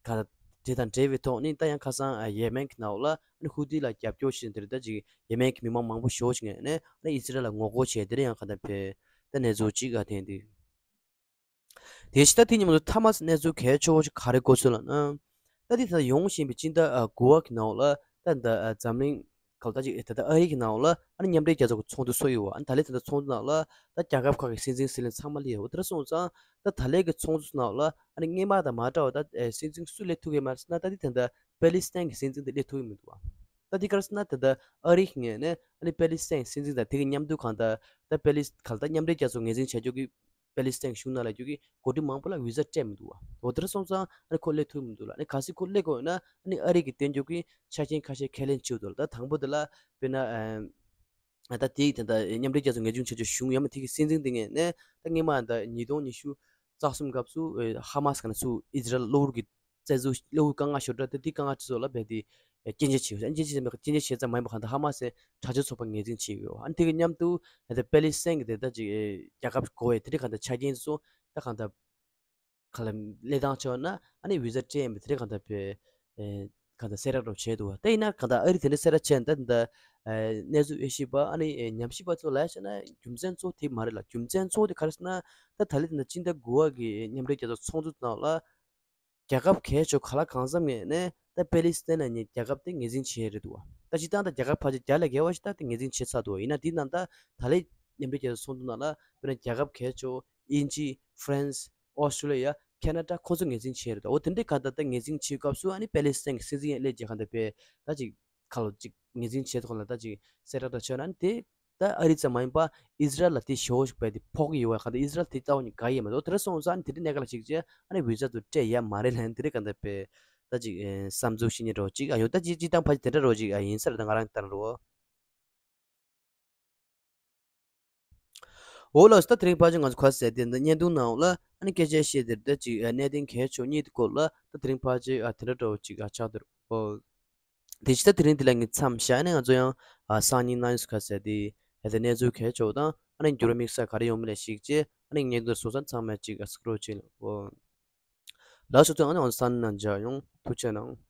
གང་ལྟར་དེ་དང་འབྲེལ་བའི་ཐོག་ནས་ད་ཡང་ཁ་སང་ཨ་ཡེ་མེན་གྱི་ནང་ལ་ཨ་ནི་ཧུ་ཏི་ལ་རྒྱབ་སྐྱོར་བྱེད་དེར་ད་ཅིག་ཡེ་མེན་གྱི་མི་མང་མང་པོ་ཞེ་པོ་ཅིག་ངོས་ནས་ཨ་ནི་ཨི་ཟི་རལ་ལ་ངོ་རྒོལ་བྱས་དེར་ཡང་གང་ལྟར་པའི་ད་གནས་ཚུལ་ཅིག་ཨ་ཐོན་འདུག་དེ་བཞིན་ད་དེ་མཉམ་དུ་ཐ་མ་གནས་ཚུལ་གལ་ཆེ་བོ་ཞིག་ག་རེ་གོ་སོང་ལབ་ན། ད་དེ་ད་ཡོང་བཞིན་པའི་སྤྱི་ཟླ་དགུ་པ་གི་ནང་ལ་ད་ད་འཛམ་གླིང་གང་ལྟར་ཅིག་ད་ལྟ་ཨ་རི་གི་ནང་ལ་ཨ་ནི་མཉམ་འབྲེལ་རྒྱལ་ཚོགས་ཀྱི་ཚོགས་འདུ་ཚོགས་ཡོད་པ། ཨ་ནི་ད་ལན་ད་ལྟ་ཚོགས་འདུ་ནང་ལ་ད་རྒྱལ་ཁབ་ཁག་གི་སྲིད་འཛིན་སྲིད་བློན་ཚང་མ་སླེབས་ཡོད་པ། དེ་འདྲ་སོང་ཙང་ད་ད་ལན་གྱི་ཚོགས་འདུ་ནང་ལ་ཨ་ནི་སྔོན་མ་དང་མ་འདྲ་བ་ད་སྲིད་འཛིན་སུ་སླེབས་ཐུབ་ཀྱི་མ་རེད་ཟེར་ན། ད་དེ་ད་ལྟ་པེ་ལི་སི་ཐན་གྱི་སྲིད་འཛིན་དེ་སླེབས་ཐུབ་ཀྱི་མི་འདུག་བ། ད་དེ་ག་རེ་ཟེར་ན་ད་ལྟ་ཨ་རི་གི་ངོས་ནས་ཨ་ནི་པེ་ལི་སི་ཐན་གྱི་སྲིད་འཛིན་དང་དེ་གི་མཉམ་དུ་གང་ལྟར་ད་པེ་ལི་སི་གང་ལྟར་མཉམ་འབྲེལ་རྒྱལ་ཚོགས་ངོས་འཛིན་བྱ་རྒྱུ་གི་པེ་ལི་སི་ཐན་གཞུང་ནང་ལ་རྒྱུ་གི་འགོ་ཁྲིད་མང་པོ་ལ་བི་ཟ་སྤྲད་མི་འདུག་བ། འོ་དེ་འདྲ་སོང་ཙང་ཨ་ནི་ཁོ་སླེབས་ཐུབ་མི་འདུག་ལ། ཨ་ནི་གལ་སྲིད་ཁོ་སླེབས་དགོས་ཡོད་ན་ཨ་ནི་ཨ་རི་གི་བསྟན་རྒྱུ་གི་ཆ་རྐྱེན་ཁ་ཤས་ཁས་ལེན་བྱེད་འདུག་ལ། ད་དང་པོ་དེ་ལ་དཔེར་ན་ཨ་ད་དེ་ད་ལྟ་མཉམ་འབྲེལ་རྒྱལ་ཚོགས་ངོས་འཛིན་བྱ་རྒྱུ་གཞུང་ཡང་མ་དེ་གི་སྲིད་འཛིན་དེ་ངོས་ནས་ད་སྔོན་མ་ད་ཉིས་སྟོང་ཉི་ཤུ་རྩ་གསུམ་སྐབས་སུ་ཧ་མ་སི་ག་ནས་ཚུར་ཨི་ཟི་རལ་གློ་བུར་གྱི་བཙན་འཛུལ་གློ་བུར་དཀའ་ངལ་ཤོར་འདྲ་དེ་དེ་དཀའ་ངལ་ཁྲི་ཚོ་ལ་རྦད་དེ་སྐྱོན་བརྗོད་བྱས་ཡོད། སྐྱོན་བརྗོད་བྱས་ཙམ་མ་ཡིན་པ་གང་ལྟར་ཧ་མ་སི་དྲག་སྤྱོད་ཚོགས་པ་ངོས་འཛིན་བྱས་ཡོད། ཨ་ནི་དེ་གི་མཉམ་དུ་ད་ལྟ་པེ་ལི་སི་ཐན་གྱི་དེ་ད་ཅིག་རྒྱལ་ཁབ་དགོས་པའི་དེ་འདྲའི་གང་ལྟར་ཆ་རྐྱེན་ཚོ་ད་གང་ལྟར་ག་ལ་གནས་སྟངས་ཆེ་བ་ན་ཨ་ནི་བི་ཟ་སྤྲད་ཡིན་པའི་དེ་འདྲའི་གང་ལྟར་པའི་གང་ལྟར་གསལ་བསྒྲགས་རོགས་བྱས་འདུག་བ། ད་ཡིན་ན་གང་ལྟར་ཨ་རི་དེ་འདྲའི་གསལ་བསྒྲགས་བྱས་ན་ད་ད་གནས་ཚུལ་དབྱེ་ཞིབ་པ་ཨ་ནི་ཉམས་ཞིབ་པ་ཚོ་ལ་བྱས་ན་རྒྱུ་མཚན་གཙོ་བོ་དེ་མ་རེད་ལ། རྒྱུ་མཚན་གཙོ་བོ་དེ་ག་རེ་ཟེར་ན་ད་ད་ལན་ད་ལྟ་སྤྱི་ཟླ་དགུ་པ་གི་མཉམ་འབྲེལ་རྒྱལ་ཚོགས་ཚོགས་འདུ་ནང་ལ། རྒྱལ་ཁབ་གལ་ཆེ་ག་ལ་གང་འཚམ་ངོས་ནས་ད་པེ་ལི་སི་ཐན་ནང་ཉིད་རྒྱལ་ཁབ་དེ་ངོས་འཛིན་བྱས་རེད་འདུག་བ། ད་སྤྱིར་བཏང་ད་རྒྱལ་ཁབ་ཕལ་ཆེར་བརྒྱ་ལས་བརྒལ་བ་ཞིག་ད་དེ་ངོས་འཛིན་བྱས་ཚར་འདུག་བ། ཡིན་ན་དེའི་ནང་ད་ད་ལན་མཉམ་འབྲེལ་རྒྱལ་ཚོགས་ཚོགས་འདུ་ནང་ལ་དཔེར་ན་རྒྱལ་ཁབ་གལ་ཆེ་དབྱིན་ཇི་ཧྥ་རན་སི་ཨོ་སི་ཀྲོ་ལི་ཡ་ཁེ་ན་ཌ་ཁོང་ཚོ་ངོས་འཛིན་བྱས་རེད་འདུག་འོ་དེ་འདྲའི་ག་ད་ད་ངོས་འཛིན་བྱེད་སྐབས་སུ་ཨ་ནི་པེ་ལི་སི་ཐན་གྱི་སྲིད་འཛིན་ཡང་སླེབས་རྗེས་ག་ད་པེ་ད་ཅིག་ཁ་ལོ་ཅིག་ངོས་འཛིན་བྱས་ཐོག་ལ་ད་ཅིག་གསལ་བསྒྲགས་ད་བྱས་ན་ཨ་ནི་དེ། ད་ཨ་རི་ཙམ་མ་ཡིན་པ་ཨི་ཟི་རལ་ལ་དེ་ཞེ་པོ་ཞིག་བས་དེ་ཕོག་གི་ཡོད་བ། གང་ལྟར་ཨི་ཟི་རལ་དེ་རྩ་བ་ནས་དགའ་ཡི་མ་གཏོགས། དེ་འདྲ་སོང་ཙང་དེ་འདྲའི་གནད་འགག་ལ་གཞིགས་བྱས་ཨ་ནི་བི་ཟ་དུ་སྤྲད་ཡ་མ་རེད་ལན་དེ་འདྲའི་གང་ལྟར་པའི་ད་ཅིག་བསམ་ཚུལ་ཤེས་ཉེན་འདྲ་བོ་ཅིག་ཨ་ཡོད། ད་ཅིག་སྤྱིར་བཏང་ཕལ་ཆེར་དེ་འདྲ་རོ་ཅིག་ཨ་ཡིན་ས་རེད། ད་ང་རང་ལྟར་རོ། འོ་ལགས་སོ། ད་དེ་རིང་ཕལ་ཆེར་ང་ཚོ་ག་ཟེར་དེ་འདི་བརྙན་ཐུང་ནང་ལ་ཨ་ནི་སྐད་ཆ་བཤད་དེར་ད་ཅིག་ཨ་གནད་དོན་གལ་ཆེ་བ་གཉིས་དེ་སྐོར་ལ་ད་དེ་རིང་ཕལ་ཆེར་ཨ་དེ་འདྲ་འདྲ་བོ་ཅིག་ཨ་ཆགས་འདུག་འོ། དེ་ཕྱི་ད་དེ་རིང་འདི་ལ་ངས་མཚམས་བཞག་ནས་ང་ཚོ་ཡང་ཨ་སང་ཉིན་གནངས་ཉིན་ག་ཟེར་དེ་ཨ་དེ་གནས་ཚུལ་གལ་ཆེ་བ་དང་ཨ་ནི་འགྱུར་བ་དམིགས་བསལ་ག་རེ་ཡོང་མིན་ལ་གཞིགས་བྱས་ཨ་ནི་བརྙན་ཐུང་སོང་ཙང་ཚང་མས་ཅིག་ཨ་སུ་ཀྲོལ་བྱེད་ལ་འོ། ལགས་སོ། ཚོ་ཨ་ནི་འོ་སང་ཉིན་ནང་མཇལ་ཡོང་། ཐུགས་རྗེ་གནང་།